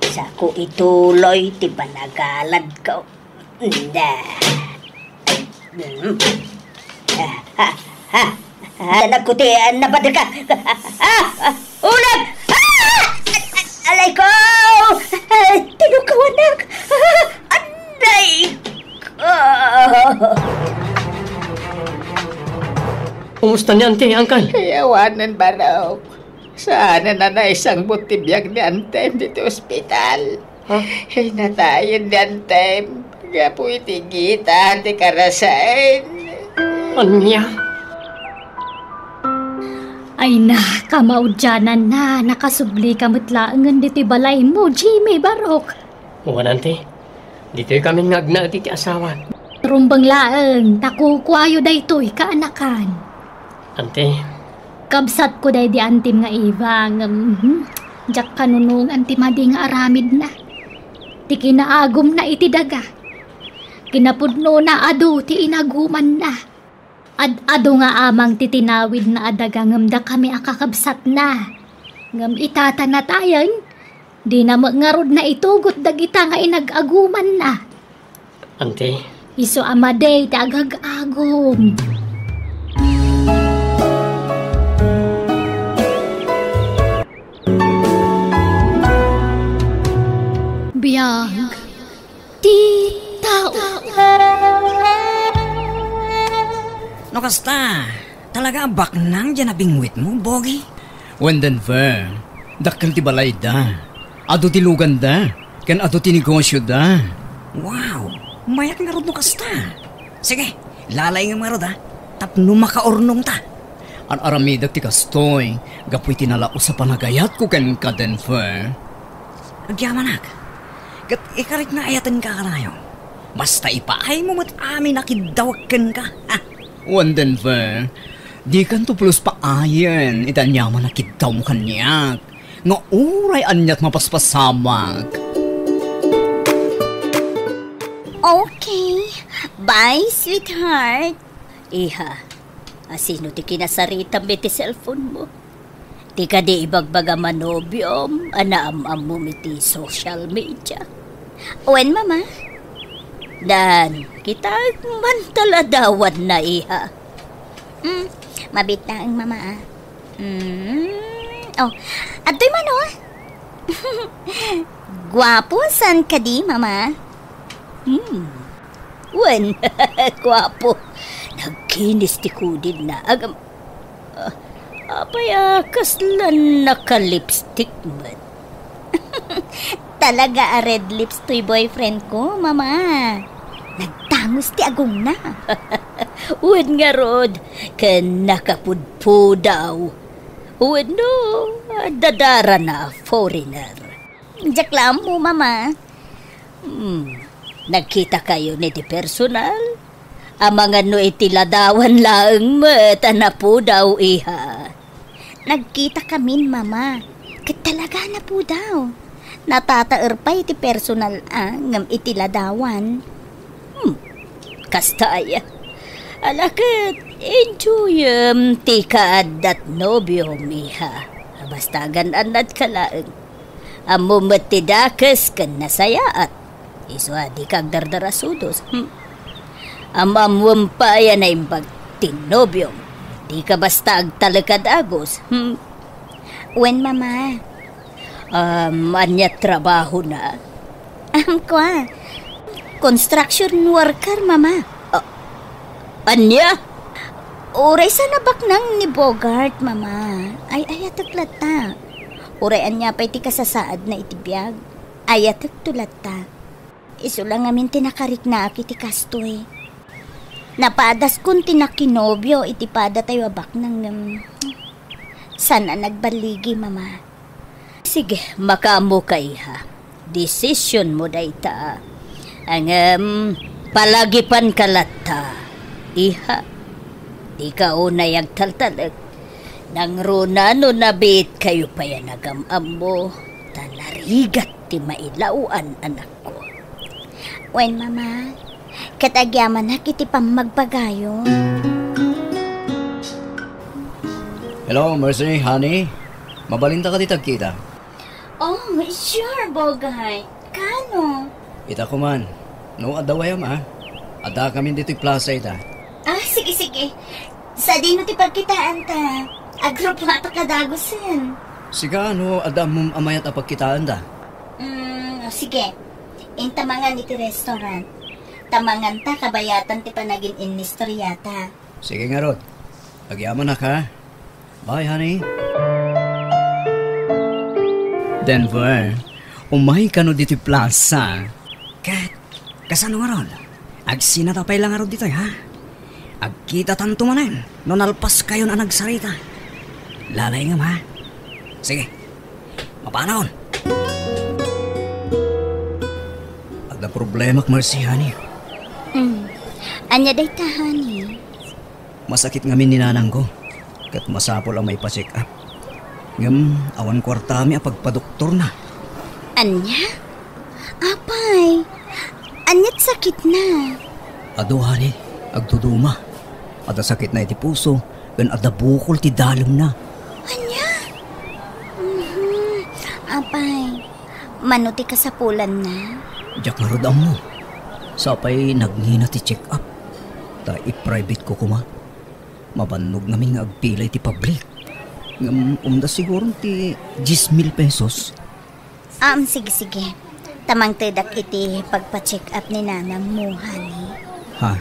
Sako ituloy ti panagaladko. Nda. Mm. Ah, ah, ah. Ah, anak ko ti, ah, napadaka. Ah, ah, ulag! Ah! Alay ko! Ah, tinukaw, anak! Ah, anday ko! Kumusta ni Auntie, Uncle? Kay awanen, Barok. Saan a naisangbut ti biag ni Antem ditoy ospital. Ha? Ay, natayen ni Antem. Gapu iti gita ti karasaen. Ania? Ay na, kamaudiananna, nakasublika met laengen ditoy balaymo, Jimmy, Barok. Wen, Auntie. Ditoy kami nga agnaed iti asawak. Rumbeng laeng, ta kukuayo daytoy kaanakan. Auntie. Kabsatko daydi Antim nga Eva, ngem, mhm, diak kanunongan ti madi nga aramidna. Ti kinaagumna iti daga. Kinapudnona adu ti inagumanna. Ad-adu nga amang ti tinawidna a daga ngem dakami a kakabsatna. Ngem ita ta natayen, Dina met ngarud naitugot dagita nga inag-agumanna. Ante? Isu a madi ti agag-agum. Biag ti tao. No kasta, talaga a baknang diay nabingwitmo, Bogi? Wen, Denver, dakkel ti balayda. Adu ti luganda, ken adu ti negosioda. Wow! Mayat ngarud no kasta. Sige, lalaingem ngarud, a, tapno makaurnongta. Ar-aramidek ti kastoy gapu iti nalaus a panagayatko kenka, Denver. Agyamanak, ket ikarik nga ayatenka kanayon. Basta ipaaymo met amin a kiddawek kenka. Ha? Wen, Denver, dikanto pulos paayen iti aniaman a kiddawmo kaniak, nga uray aniat mapaspasamak. Okay. Bye, sweetheart. Iha, asino ti kinasaritam iti cellphone mo? Ti kadi ibagbagam a nobiom a naam-ammom iti social media? Wen, Mama. Dan, kitaek man ta ladawanna, iha. Mm, mabiit laeng, Mama, a. Mm, oh, adtoy man, oh. Guapo, saan kadi, Mama? Hmm. Wen, guapo. Nagkinis ti kudinna. Agam-, ah, apay a kasla naka-lipstick met? Talaga a red lips toy boyfriend ko, Mama. Nagtangos ti agongna. Wen ngarud, ken nakapudpudaw. Wenno, dadarana a foreigner. Diak la ammo, Mama. Hmm, nagkitakayon iti personal? Amangan no iti ladawan laeng met a napudaw, iha. Nagkitakamin, Mama. Ket talaga a napudaw. Natataer pay iti personal a ngem iti ladawan. Hmm, kasta aya. Ala ket, enjoyem ti kaaddat nobiom, iha. Basta agan-annadka laeng. Ammom met ti dakes ken nasayaat. Isu a dika agdardarasudos. Hmm. Am-ammoem pay a naimbag ti nobiom. Dika basta agtalekad agus. Hmm. Wen, Mama. Um, ania trabahona? Am, kua. Construction worker, Mama. Ah, ania? Uray saan a baknang ni Bogart, Mama. Ay-ayatek latta. Uray ania pay ti kasasaadna iti biag, ayatekto latta. Isu la ngamin ti nakariknaak iti kastoy. Napadaskon ti nakinobio iti padatayo a baknang ngem saan a nagballigi, Mama. Sige, makaammoka, iha. Desisionmo dayta. Ngem, palagipanka latta, iha. Dika unay agtaltalek. Nangruna no nabiitkayo pay a nagam-ammo, ta narigat ti mailaw-an, anakko. Wen, Mama, ket agyamanak iti pammagpagayo. Hello, Mercy, honey. Mabalinta kadi ti agkita? Oh, sure, Bogart. Kano? Ita koman. No, adda wayam, a. Addakamin ditoy plaza ita. Ah, sige, sige. Sadino ti pagkitaanta? Agrupata kadagusen. Sika, no, adda ammom a mayat a pagkitaanta? Mm, o, sige. Inta mangan iti restaurant. Ta manganta kabayatan ti panagin-inistoriata. Sige ngarud. Agyamanak, ha? Bye, honey. Denver, umay kano ditoy plaza. Ket, kasano ngarud? Agsinata pay la ngarud ditoy, ha? Agkitatanto manen no nalpaskayon a nagsarita. Lalaingem, ha? Sige. Mapanon. Adda problemak, Mercy, honey. Mm. Ania dayta, honey? Masakit ngamin ni nanangko, ket masapul a maipa-check-up. Ngem awan kuartami a pagpadoktorna. Ania? Apay, aniat sakitna? Adu, honey, agduduma. Adda sakitna iti puso, ken adda bukol ti dalemna. Ania? Mhm. Apay, Mano ti kasapulanna? Diak ngarud ammo. Sapay nagngina ti check-up. Ta i-private ko koma. Mabannog ngamin nga agpila iti public. Ngem umda siguron ti diez mil pesos. Am, sige, sige. Ta mangtedak iti pagpa-check up ni nanangmo, honey. Ha?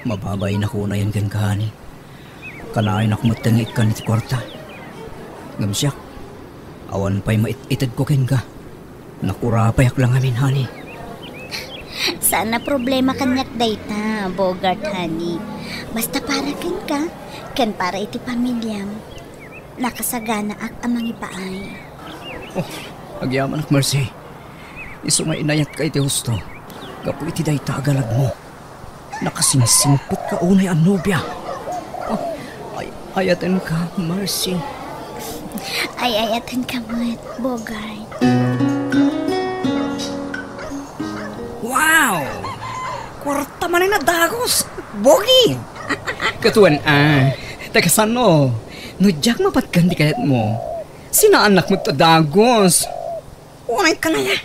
Mababain ako unayen kenka, honey. Kanayonak met nga ikkan iti kuarta. Ngem siak, awan pay mait-itedko kenka. Nakurapayak la ngamin, honey. Saan a problema kaniak dayta, Bogart, honey. Basta para kenka, ken para iti pamiliam, nakasaganaak a mangipaay. Oh, agyamanak, Mercy. Isu nga inayatka iti husto gapu iti dayta a galagmo. Nakasingsingpetka unay a nobia. Oh, ay, ayatenka, Mercy. Ay, ayatenka met, Bogart. Wow! Kuarta manen a dagus, Bogi! Ket wen a, ta kasano? No diak mapatgan ti kayatmo, sinaannak met a dagus. Unay ka ngaya,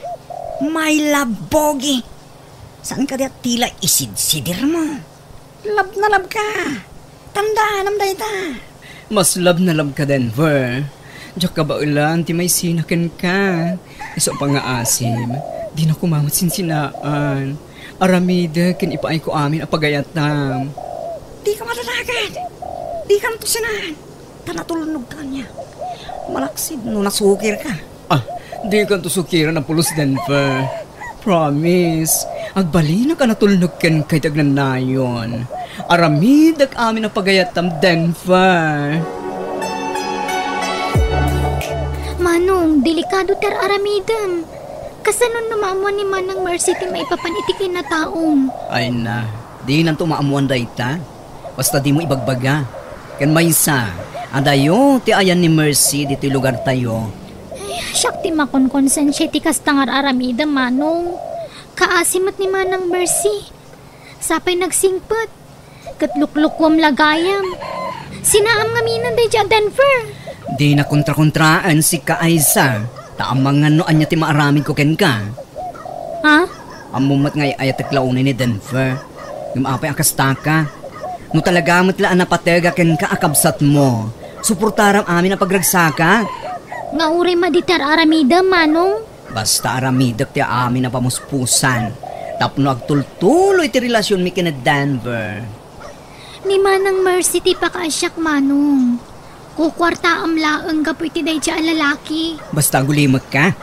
my love, Bogi. Saan kadi a tila isidsidir mo? Love na love ka. Tandaanam dayta. Mas love na love ka, Denver. Diak kabaelan ti maisina kenka. Isu a pangngaasem, dina koma met sinsinaan. Aramidek ken ipaayko amin a pagayatam. Di ka madadagan. Di ka sinaan. Ta natulnog ka niya. Malaksid no nasukir ka. Ah, di kanto sukiran a pulos, Denver. Promise. Agbalinak a natulnog kenka iti agnanayon. Aramidek amin a pagayatam, Denver. Manong, delikado ti ar-aramidem. Kasano no maammuan ni Manang Mercy ti maipapan iti kinataom? Ay na, dinanto maammuan dayta. Basta dimo ibagbaga. Ken maysa, adayo ti ayan ni Mercy ditoy lugartayo. Ay, siak ti makonkonsensia iti kasta nga ar-aramidem, Manong. Kaasi met ni Manang Mercy. Sapay nagsingpet. Ket luklukuam la gayam. Sinaam ngaminen daydiay a Denver. Dina kontrakontraen sika, Aiza. Ta amangan no ania ti maaramidko kenka. Ha? Ammom met nga ay-ayatek la unay ni Denver. Ngem apay a kastaka? No talaga met la a napatega kenka a kabsatmo, suportaram amin a pagragsaka. Nga uray madi ti ar-aramidem, Manong? Basta aramidek ti amin a pamuspusan tapno agtultuloy ti relasionmi ken ni Denver. Ni Manang Mercy ti pakaasiak, Manong. Kukuartaam laeng gapu iti daydiay a lalaki. Basta agulimekka.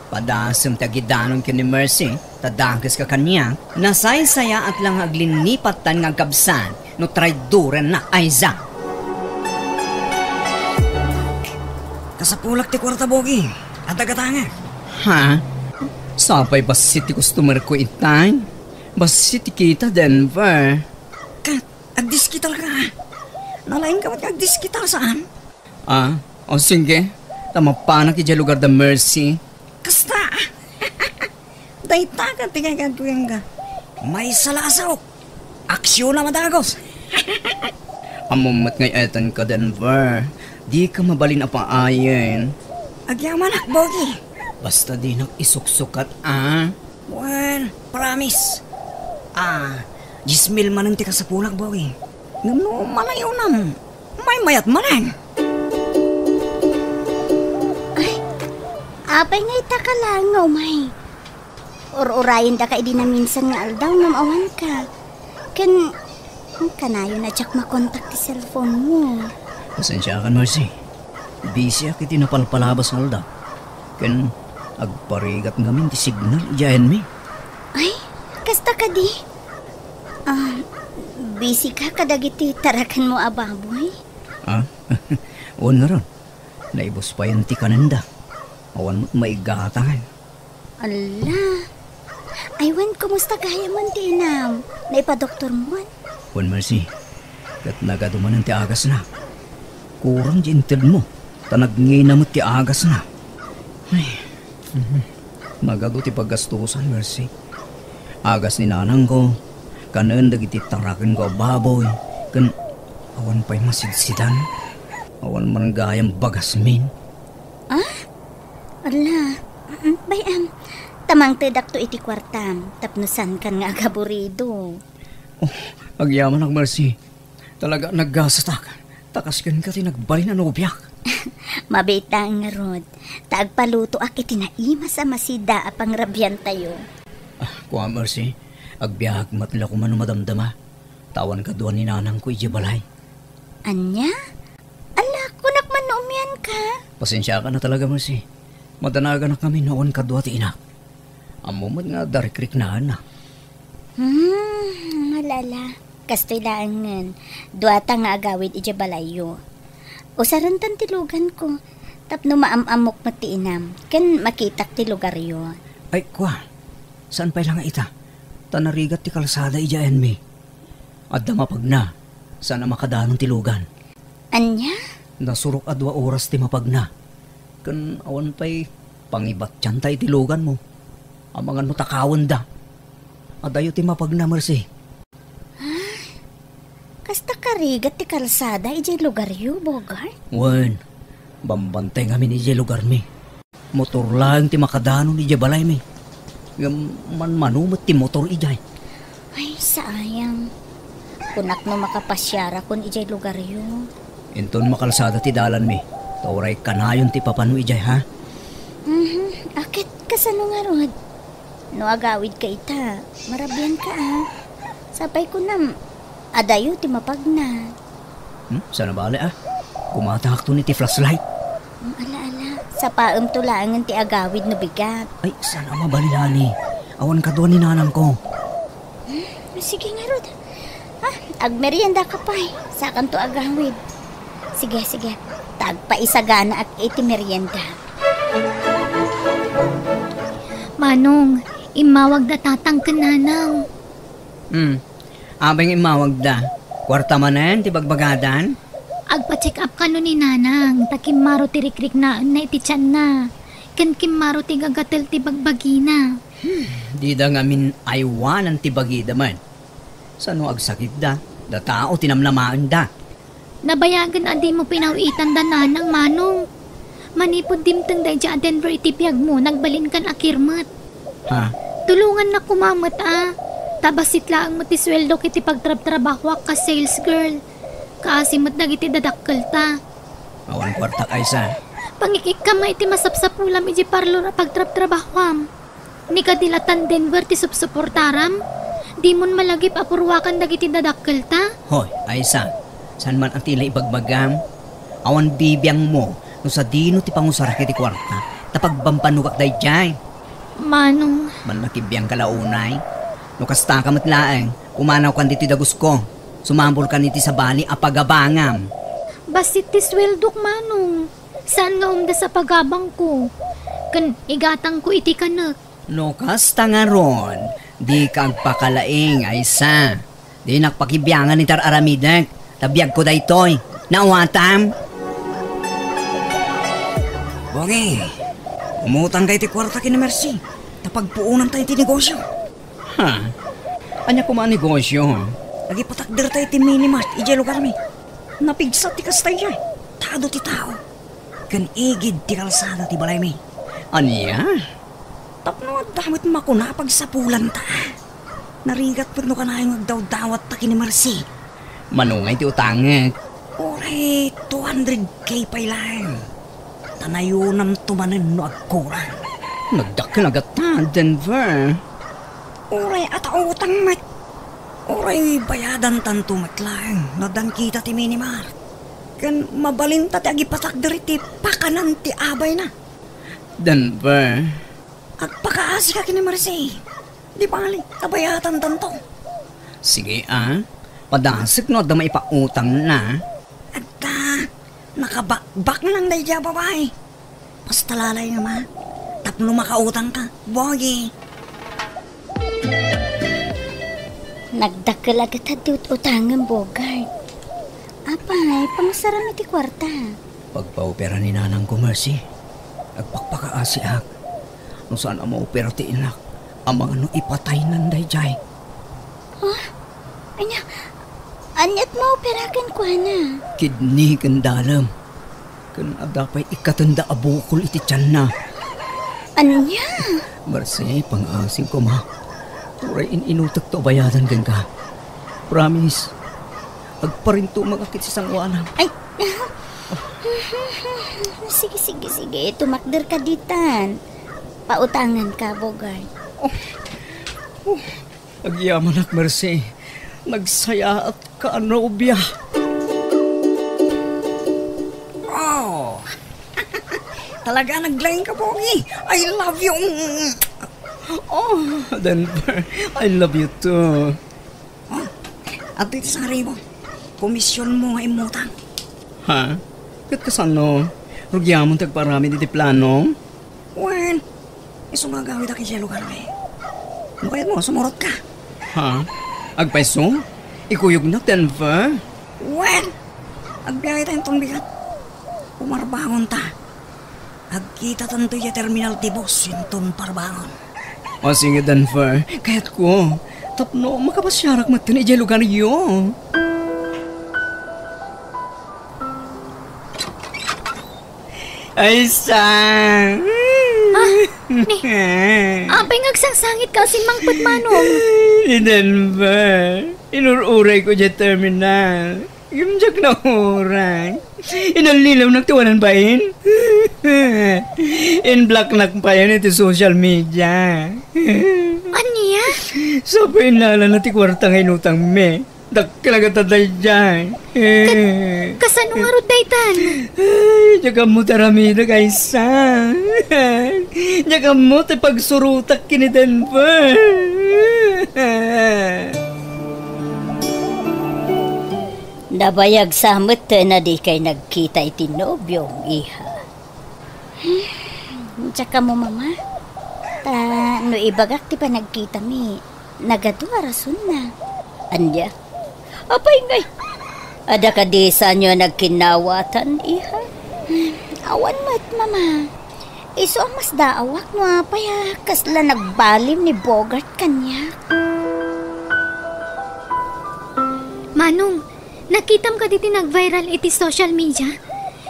Padasem ti agidanon ken ni Mercy, ta dakeska kaniak. Nasaysayaat la nga aglinnipattan nga agkabsat no traidorennak, Aiza. Kasapulak ti kuarta, Bogi. Adda gatangek. Ha? Sapay bassit ti customer ko itay? Bassit ti kita, Denver. Ket, agdiskital ka. Nalaing ka met nga agdiskital, saan? Ah, o sige. Ta mapanak idiay lugar da Mercy. Kasta. Dayta ket ti kayatko kenka. Maysa la a sao. Aksiyonam a dagus. Ammom met nga ay-ayatenka, Denver. Dika mabalin a paayen. Agyamanak, Bogi. Basta dinak isuksukat, a. Well, promise. Ah, diez mil manen ti kasapulak, Bogi. Ngem no manayonam, maymayat manen. Ay, apay nga ita ka laeng nga umay? Ur-urayendaka idi naminsan nga aldaw ngem awanka. Ken, kanayon a diak makontak ti cellphone mo. Pasensiakan, Mercy. Busyak iti napalpalabas nga aldaw. Ken agparigat ngamin ti signal idiay ayanmi. Ay, kasta kadi? Ah, busy ka kadagiti tarakenmo a baboy? Ah, wen ngarud. Naibus payen ti kanenda. Awan met maigatang. Alla. Ay, wen, kumusta gayam ti inam? Naipadoktormon? Wen, Mercy. Ket nagadu manen ti agasna. Kurang ti intedmo, ta nagngina met ti agasna. Ay, mhm. Nagadu ti paggastusan, Mercy. Agas ni nanangko, kanen dagiti tarakenko a baboy, ken awan pay masidsidan. Awan man gayam bagasmin. Ah? Ala, Mm, bay-am, ta mangtedakto iti kuartam, tapno saankan nga agaburido. Oh, agyamanak, Mercy. Talaga a naggasatak. Ta kas kenka ti nagbalin a nobiak. Mabiit laeng ngarud, ta agpalutoak iti naimas a masida a pangrabiantayo. Ah, kua, Mercy, agbiag met la koma no madamdama. Ta awan kadua ni nanangko idiay balay. Ania? Ala, kunak man no umianka? Pasensiakan a talaga, Mercy. Madanaganak ngamin no awan kadua ti inak. Ammo met nga adda rikriknaanna. Hmm, ala-ala. Kastoy laengen, duata nga agawid idiay balayyo. Usarentan ti luganko, tapno maam-ammok met ti inam, ken makitak ti lugaryo. Ay, kua, saan pay la nga ita? Ta narigat ti kalsada idiay ayanmi. Adda mapagna, saan a makadanon ti lugan. Ania? Nasurok a dua oras ti mapagna. Ken awan pay pangibatianta iti luganmo. Amangan no takawenda. Adayo ti mapagna, Mercy. Ay, kasta karigat ti kalsada idiay lugaryo, Bogart? Wen, bambantay ngamin idiay lugarmi. Motor laeng ti makadanon idiay balaymi. Ngem manmano met ti motor idiay. Ay, sayang. Kunak no makapasiarakon idiay lugaryo. Inton makalsada ti dalanmi, ta uray kanayon ti ipapano idiay, ha? Mhm. Aket kasano ngarud? No agawidka ita, marabianka, a. Sapay kunam, adayo ti mapagna. Hmm? Saan a bale, a. Gumatangakton iti flashlight. Hmm, ala, ala. Sapaemto laengen ti agawid no bigat. Ay, saan a mabalin, honey. Awan kadua ni nanangko. Hmm, sige ngarud. Ha? Agmeriendaka pay. Sakanto agawid. Sige, sige. Ta agpaisaganaak iti merienda. Manong, immawagda tatang ken nanang. Hmm. Apay nga immawagda? Kuarta manen ti bagbagadan? Agpa-check up kano ni nanang, ta kimmaro ti rikriknaenna iti tianna, ken kimmaro ti gagatel ti bagbagina. Hmm, dida ngamin aywanan ti bagida met. Sano agsakitda? Da tao ti namnamaenda. Nabayagen a dimo pinaw-itanda nanang, Manong. Manipud dimteng daydiay a Denver iti biagmo, nagbalinkan a kirmet. Ha? Tulongannak koma met, a. Ta bassit laeng met ti sueldok iti pagtrabtrabahoak kas sales girl. Kaasi met dagiti dadakkelta. Awan kuartak, Aisa. Pangik-ikkam iti masapsapulam iti parlor a pagtrabtrabahoam. Ni kadi la tan Denver ti supsuportaram? Dimon malagip a purruakan dagiti dadakkelta? Hoy, Aisa, saan man a ti la ibagbagam? Awan bibiangmo no sadino ti pangusarak iti kuarta, ta pagbampanuak daydiay. Manong. Manakibiangka la unay? No kastaka met laeng, pumanawkan ditoy dagusko. Sumambulkan iti sabali a pagabangam. Bassit ti sueldok, Manong. Saan nga umdas a pagabangko? Ken igatangko iti kanek. No kasta ngarud, dika agpakalaing, Aisa. Dinak pakibiangan iti ar-aramidek, ta biagko daytoy. Naawatam? Bongi, umutangka iti kuarta ken ni Mercy, ta pagpuonanta iti negosyo. Ha? Ania koma a negosyo? Agipatakderta iti mini mart idiay lugarmi. Napigsa ti kasta idiay. Ta adu ti tao. Ken igid ti kalsada ti balaymi. Ania? Tapno adda met makuna a pagsapulanta. Narigat met no kanayon nga agdawdawatta ken ni Mercy. Mano ngay ti utangek? Uray two hundred K pay laeng. Ta nayonamto manen no agkurang. Nagdakkel a gatta, Denver. Uray adda utang met. Uray bayadantanto met laeng no addan kita ti mini mart. Ken mabalinta ti agipatakder iti pakanan ti abayna. Denver. Agpakaasika ken ni Mercy. Di bali, ta bayadantanto. Sige, a. Padasek no adda maipautangna. Adda, nakabakbak lang daydiay a babai. Basta lalayem, a. Tapno makautangka, Bogi. Nagdakkel a gatta ti ut-utangem, Bogart. Apay, pangusaram iti kuarta? Pagpaopera ni nanangko, Mercy. Agpakpakaasiak. No saan a maopera ti inak, amangan no ipataynan daydiay. Ah? Ania? Aniat maopera kenkuana? Kidney ken dalem. Ken adda pay ikkatenda a bukol iti tianna. Ania? Marse, pangaasim koma. Uray in-inutek to a bayadan kenka. Promise, agparintumaka ket sisangoanak. Ay. Sige, sige, sige. Tumakderka ditan. Pautanganka, Bogart. Oh. Oh. Agyamanak, Marse. Nagsayaatka a nobia. Oh. Talaga naglaing ka, Pogi. I love you. Oh, Denver, I love you too. Oh, adtoy ti sangari mo. Komisyon mo nga immutang. Ha? Ket kasano? Rugiamon ti agparamid iti plano? Wen, isu nga agawidak idiay lugarmi. No kayatmo, sumurotka. Ha? Agpayso? Ikuyognak, Denver? Wen, agbiayta inton bigat. Umarbangonta. Agkitatanto idiay terminal ti bus inton parbangon. O sige, Denver, kayatko. Tapno makapasiarak metten idiay lugaryo. Ay, sa. Ah, ni, apay nga agsangsangitka a simmangpet, Manong? Ni Denver, inur-urayko idiay terminal. Ngem diak nauray. Inallilawnak ti wanan bain. In-blocknak payen iti social media. Ania? Sa painlalana ti kuarta nga inutangmi. Dakkel a gatadaydiay. Kat-, kasano ngarud daytan? Ay, diak ammo ti aramidek, Aisa. Diak ammo ti pagsurotak ken ni Denver. Nabayag sa met a dikay nagkita iti nobiom, iha. Diak ammo, Mama. Ta no ibagak ti panagkitami, nagadu a rasonna. Ania? Apay ngay? Adda kadi saanyo a nagkinnawatan, iha? Awan met, Mama. Isu a masdaawak no apay a kasla nagbalim ni Bogart kaniak. Manong, nakitam kadi ti nag-viral iti social media?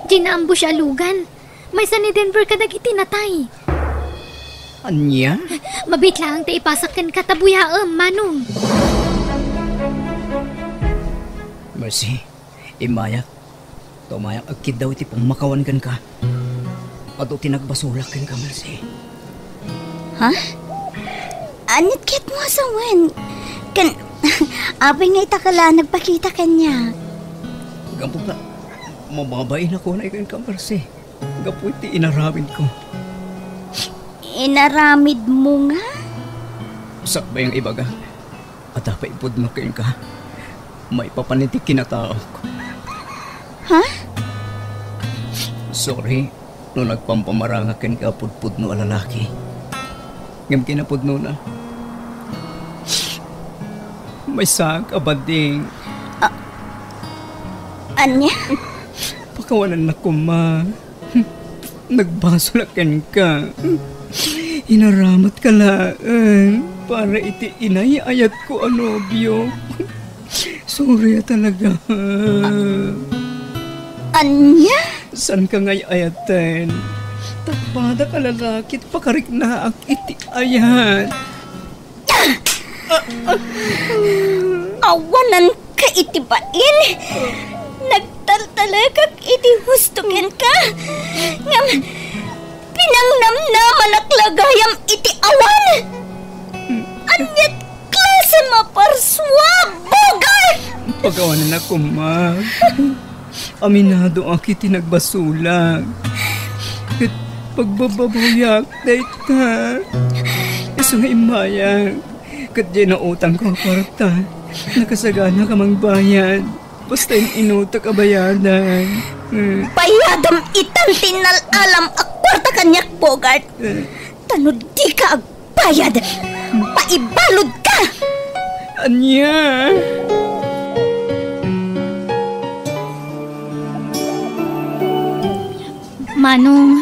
Diay naambush a lugan. Maysa ni Denver kadagiti natay. Ania? Mabiit laeng ti ipasak kenka ta buyaem, Manong. Mercy, immayak. Tumayak agkiddaw iti pammakawan kenka. Adu ti nagbasolak kenka, Mercy. Ha? Aniat kayatmo a sawen? Ken, apay nga ita ka la nagpakita kaniak? Gapu ta, mababain ako na kenka, Mercy. Gapu iti inaramidko. Inaramidmo nga? Sakbay nga ibaga, adda pay pudno kenka. Maipapan iti kinataok. Ha? Sorry no nagpampamarangak kenka a pudpudno a lalaki. Ngem kinapudnona, maysaak a bading. A-, ania? Pakawanannak koma. Nagbasolak kenka. Inaramatka laeng para iti inay-ayatko a nobio. Sorry a talaga. Ania? Saanka nga ay-ayaten? Tagpadak a lalaki ti pakariknaak iti ayat. Awananka iti bain. Nagtaltalekak iti husto kenka. Ngem pinangnamnamanak la gayam iti awan. Aniat klase maparsua, Bogart! Pagawanan ako, ma. Aminadoak iti nagbasolak. Ket pagbababawiak dayta. Isu nga immayak. Ket diay nautangko a kuarta, nakasaganak a mangbayad. Basta in-inutek a bayadan. Eh. Bayadam itan ti innal-alam a kuarta kaniak, Bogart. Eh. Ta no dika ag- Bayad! Maibaludka! Ania? Manong,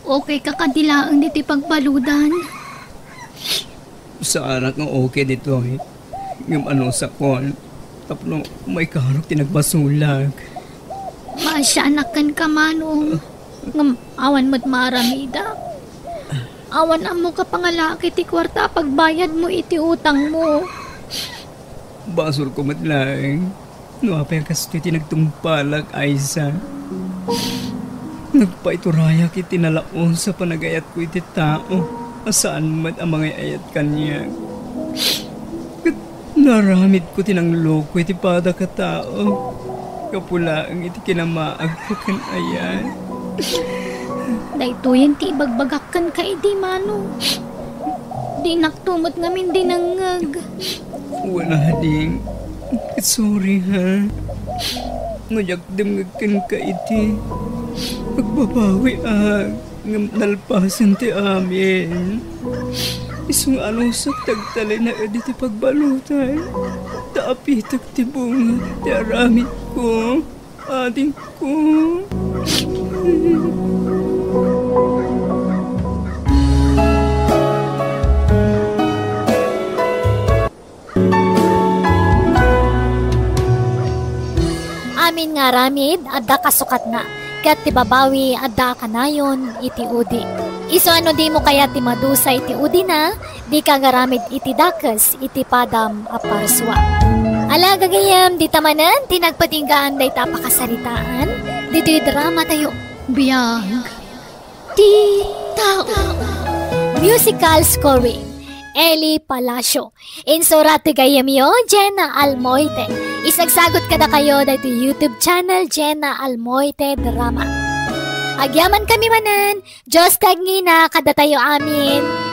okay ka kadi laeng ditoy pagbaludan? Saanak nga okay ditoy. Ngem anusakon, tapno maikarok ti nagbasolak. Maasianak kenka, Manong. Ngem awan met maaramidak. Awan ammoka pangalaki ti kuarta a pagbayadmo iti utangmo. Basolko met laeng. No apay a kastoy ti nagtungpalak, Aiza. Nagpaiturayak iti nalaus a panagayatko iti tao a saan met a mangay-ayat kaniak. Ket naaramidko ti nangloko iti padak a tao. Gapu laeng iti kinamaagko ken ayat. Daytoyen ti ibagbagak kenka idi, Manong. Dinakto met ngamin dinengngeg. Wen a, Ding. Sorry, ha? No diak dumngeg kenka idi, agbabawiak, ngem nalpasen ti amin. Isu nga anusak ti agtalinaed iti pagbalutan, ta apitek ti bunga ti aramidko. Adingko. Amin nga aramid, adda kasukatna, ket ti babawi, adda a kanayon iti udi. Isu a no dimo kayat ti madusa iti udina, dika agaramid iti dakes iti padam a parsua. Ala, gagayyem, dita manen ti nagpatinggaan dayta a pakasaritaan ditoy dramatayo. Biag ti tao. Musical scoring, Eli Palacio. Insurat ti gayyemyo, Jenna Almoite. Isagsagut kadakayo daytoy YouTube channel, Jenna Almoite Drama. Agyamankami manen, Dios ti agngina kadatayo amin.